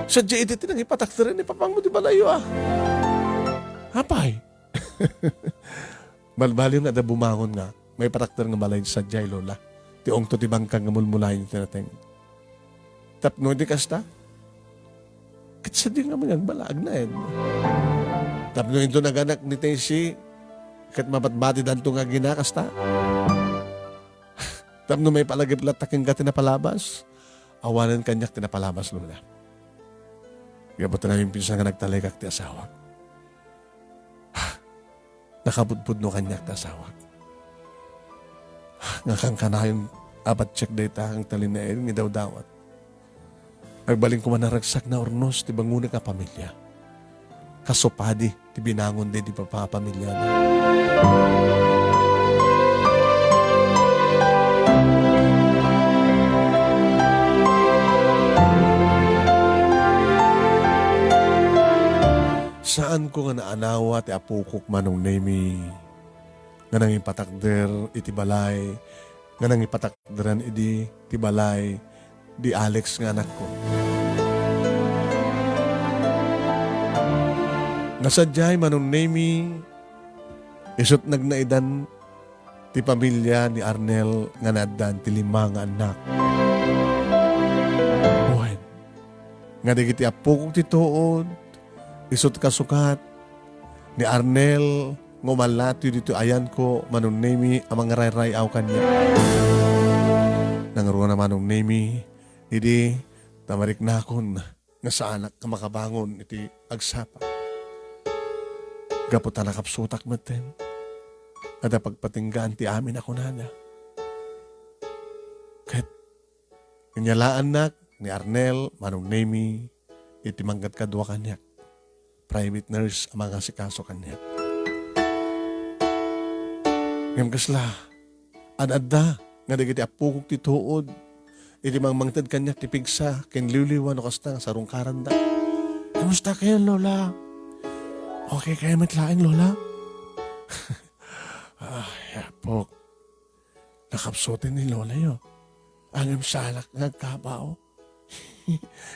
sadiay idi ti nangipatakder ni papangmo ti balayyo, ah. Apay? Balbaliw nga adda bumangon nga maipatakder nga balay sadiay, Lola. Ti ungto ti bangkag nga mulmulayen ti nateng. Tapno idi kasta, ket sadiay nga mangagbala, agnaed. Tapno inton naganak ni Tessie, ket mabatbatidanto nga agina kasta. Tapno maipalagip latta kenka ti napalabas, awanen kaniak ti napalabas, Lola. Gapu ta naminsan nga nagtalekak ti asawak. Nakapudpudno kaniak ti asawak. Nga kankanayon a patiek dayta nga talinaed nga idawdawat. Agbalin koma naragsak nga urnos ti bangonek a pamilia. Kasu padi ti binangon daydi papapamiliana. Saanko nga naanawa ti apokok Manong Nemy nga nangipatakder iti balay, nga nangipatakderan idi ti balay di Alex nga anakko. Nga sadiay Manong Nemy, isut' nagnaedan ti pamilia ni Arnel nga naaddaan ti lima nga annak. Wen, nga dagiti appokok ti tuod, isut' kasukat ni Arnel nga umallatoy ditoy ayanko, Manong Nemi, a mangrayray-aw kaniak. Nangruna, Manong Nemi, idi ta mariknakon nga saanak nga makabangon iti agsapa. Gapu ta nakapsutak metten, adda pagpatinggaan ti amin a kunada. Ket inyalaannak ni Arnel, Manong Nemi, iti mangkadkadua kaniak. Private nurse a mangasikaso kaniak. Ngem kasla, ad-adda nga dagiti appokok ti tuod iti mangmangted kaniak ti pigsa ken liwliwa no kasta nga sarungkaranda. "Kumusta kayo, Lola? Okay kayo met laeng, Lola?" "Ay, apok, nakapsuten ni Lola yo. Ngem saanak nga agkabaw."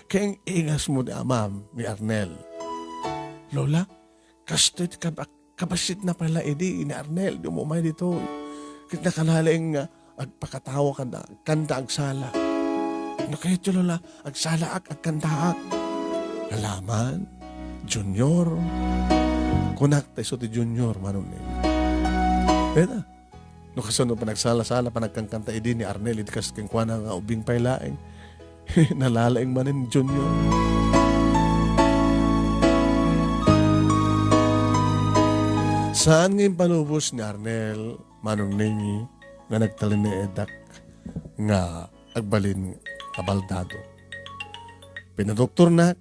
Ken ingasmo ti amam ni Arnel. "Lola, kastoy ti kab-, kabassit na pala idi ni Arnel, di umay ditoy. Ket nakalalaing nga agpakatawa kada, kanta agsala. No kayat yo, Lola, agsalaak, agkantaak." "Alaman, Junior." Kunak ta isu ti Junior, Manong Nemi. Dayta. No kasano panagsala-sala, panagkankanta idi ni Arnel, idi kas kenkuana nga ubing pay laeng. Nalalaing manen Junior. Saan nga impalubos ni Arnel, Manong Nemi, nga nagtalineedak nga agbalin a baldado. Pinadoktornak,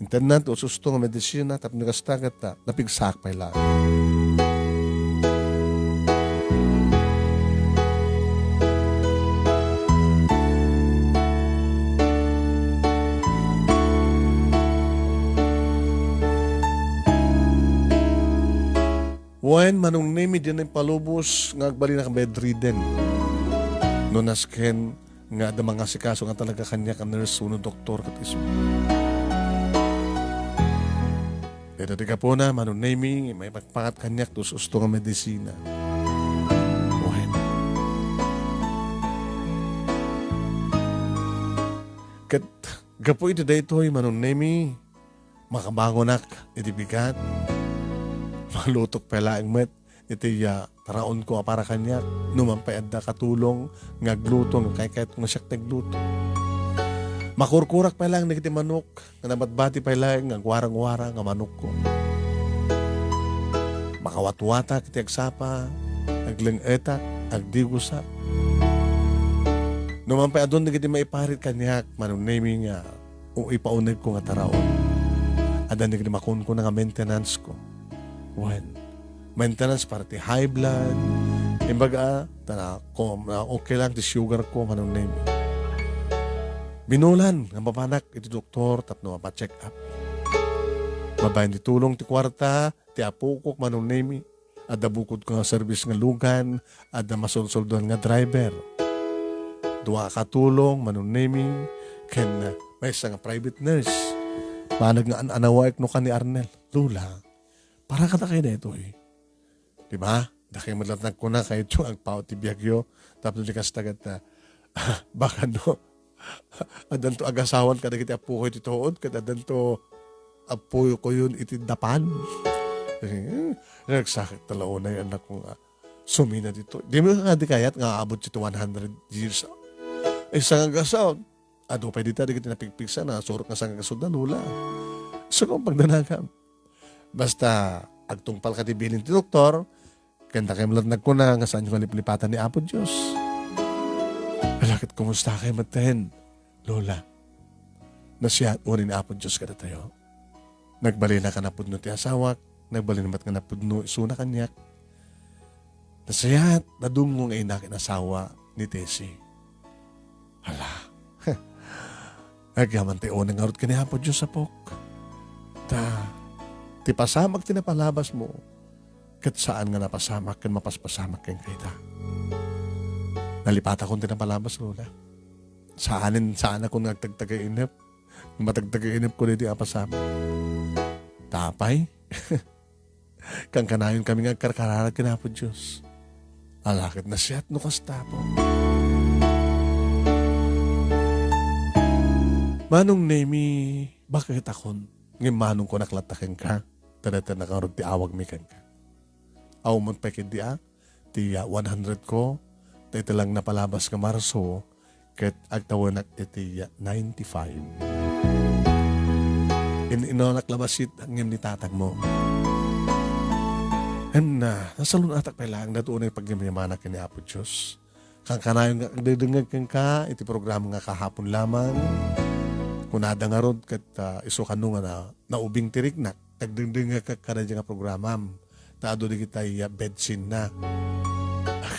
intednak ti us-usto nga medisina, tapno kasta ket, ah, napigsaak pay laeng. Wen, Manong Nemi, dinak impalubos nga agbalin a bedridden. No nasken nga adda mangasikaso nga talaga kaniak a nurse wenno doktor ket isu. Dayta ti gapuna, Manong Nemi, maipakpakat kaniak ti us-usto nga medisina. Wen. Ket gapu iti daytoy, Manong Nemi, makabangonak iti bigat. Malutok pay laeng met iti, ah, taraonko a para kaniak. No man pay adda katulong nga agluto, nga kaykayatko nga siak ti agluto. Makurkurak pay laeng dagiti manok nga nabatbati pay laeng nga agwarang-warang a manokko. Makawatwatak iti agsapa, agleng-etak, agdigosak. No man pay adun dagiti maiparit kaniak, Manong Nemi, nga o ipaunegko nga taraon. Adda dagiti makunkuna nga maintenance ko. Wen, maintenance para ti high blood. Imbaga, ta na, kom-, na okay lang ti sugar ko, Manong Nemi. Binulan nga mapanak iti doktor tapno mapa-check up. Babaen ti tulong ti kuarta, ti apokok, Manong Nemi. Adda bukodko nga serbis nga lugan, adda masulsoldoan nga driver. Dua a katulong, Manong Nemi, ken maysa nga private nurse. Banag nga an-anawaek no kan ni Arnel, "Lola, para kadakayo daytoy." Di ba? Dakay met latta nagkuna, "Kayatyo nga agpaut ti biagyo." Tapno di kasta ket, ah, baka no, addanto agasawan kadagiti appokoy ti tuod, ket addanto appokoyon iti dapan. Eh, nagsakit ta la unay annakko nga sumina dito. Di mo nga di kayat nga aabot dito one hundred years. Eh, sangagasaw, adu pay dita, dagiti napigpigsa, nasurot nga sangagasaw da, Lola. So, kung pagdanagam. Basta, agtungpal ka ti bilin ti doktor, ken dakay met latta nagkuna nga saanyo nga liplipatan ni Apo Dios. Ala, ket kumusta kay metten, Lola? Nasayaat uray ni Apo Dios kadatayo. Nagbalin a napudno ti asawak, nagbalin met nga napudno isuna kaniak. Nasayaat, nadumngong nga innak nga asawa ni Tessie. Hala. Agyaman ti uneg ngarud ken ni Apo Dios, apok. Ta, ti pasamak ti napalabasmo, ket saan nga napasamak ken mapaspasamak kenka ita. Nalipatakon ti napalabas, Lola. Saanen, saanakon nga agtagtagay inep. Matagtagay inep ko daytoy a pasamak. Ta apay, kankanayon kami nga agkarkararag ken Apo Dios. Ala ket nasiat no kasta, Apo. Manong Nemi, bakit akon? Ngem manong kunak latta kenka. Ta dayta ngarud ti awagmi kenka. Aw, umot pay ketdi a, ti, ah, one hundred ko, ta iti lang napalabas nga Marso, ket agtawenak iti, ah, ninety-five. In-, inanak labasit ngem ni tatangmo. Ken, ah, nasalun-atak pay laeng daytoy unay pagyamyamanak ken ni Apo Dios. Kankanayon nga agdengdengngeg kenka iti programa nga kahapon lamang. Kunada ngarud ket, ah, isu kano nga na, naubing ti riknak, agdengdengngeg kadagidiay nga programam. Ta adu dagiti, ah, bed scene na.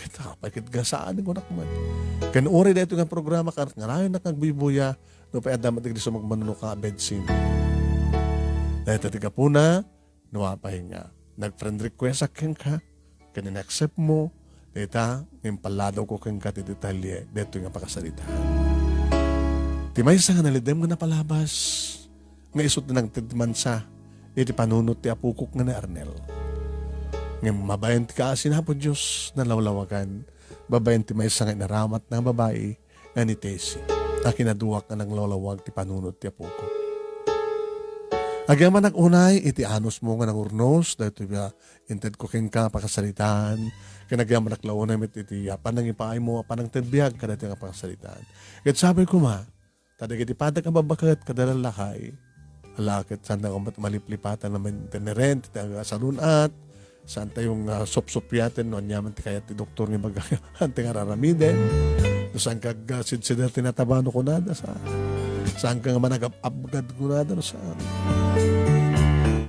Ket apay ket gasaan, kunak met. Ken uray daytoy nga programa, kankanayon nga agbuybuya, no pay adda met dagiti sumagmamano ka a bed scene. Dayta ti gapuna, no apay nga nag-friend request-ak kenka, ken in-accept mo, dayta nga impalladawko kenka ti detalye daytoy nga pakasaritaan. Ti maysa nga nalidem nga napalabas, nga isu ti nangted mansa iti panunot ti apokok nga ni Arnel. Ngem mabain ti kaasi ni Apo Dios, nalawlawagan, babaen ti maysa nga inaramatna nga babai, nga ni Tessie, a kinaduak nga nanglawlawag ti panunot ti apoko. Agyamanak unay iti anusmo nga nangurnos daytoy a intedko kenka a pakasaritaan, ken agyamanak la unay met iti, ah, panangipaaymo a panangted biag kadaytoy nga pakasaritaan. Ket sapay koma, ta dagiti padak a babbaket kada lallakay, ala ket saanda koma met maliplipatan a maintineren ti asalun-at, saan tayo nga supsupiaten no aniaman ti kayat ti doktor nga ibaga, ante nga raramiden. No saan ka agsidsider ti nataba no kunada, saan. Saan ka nga managap-apgad kunada, no saan.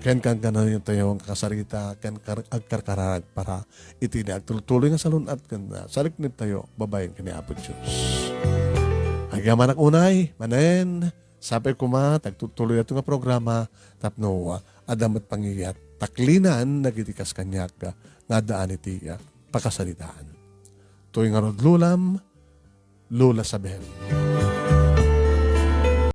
Ken kankanayon tayo nga kasarita, ken kar-, agkarkararag para iti agtultuloy nga salun-at ken, ah, sarikneb tayo babaen ken ni Apo Dios. Agyamanak unay, manen, sapay koma, ti agtultuloy daytoy nga programa, tapno, ah, adda met pangiyat taklinan dagiti kas kaniak, ah, nga addaan iti, ah, pakasaritaan. Toy ngarud, Lolam, Lola Sabel.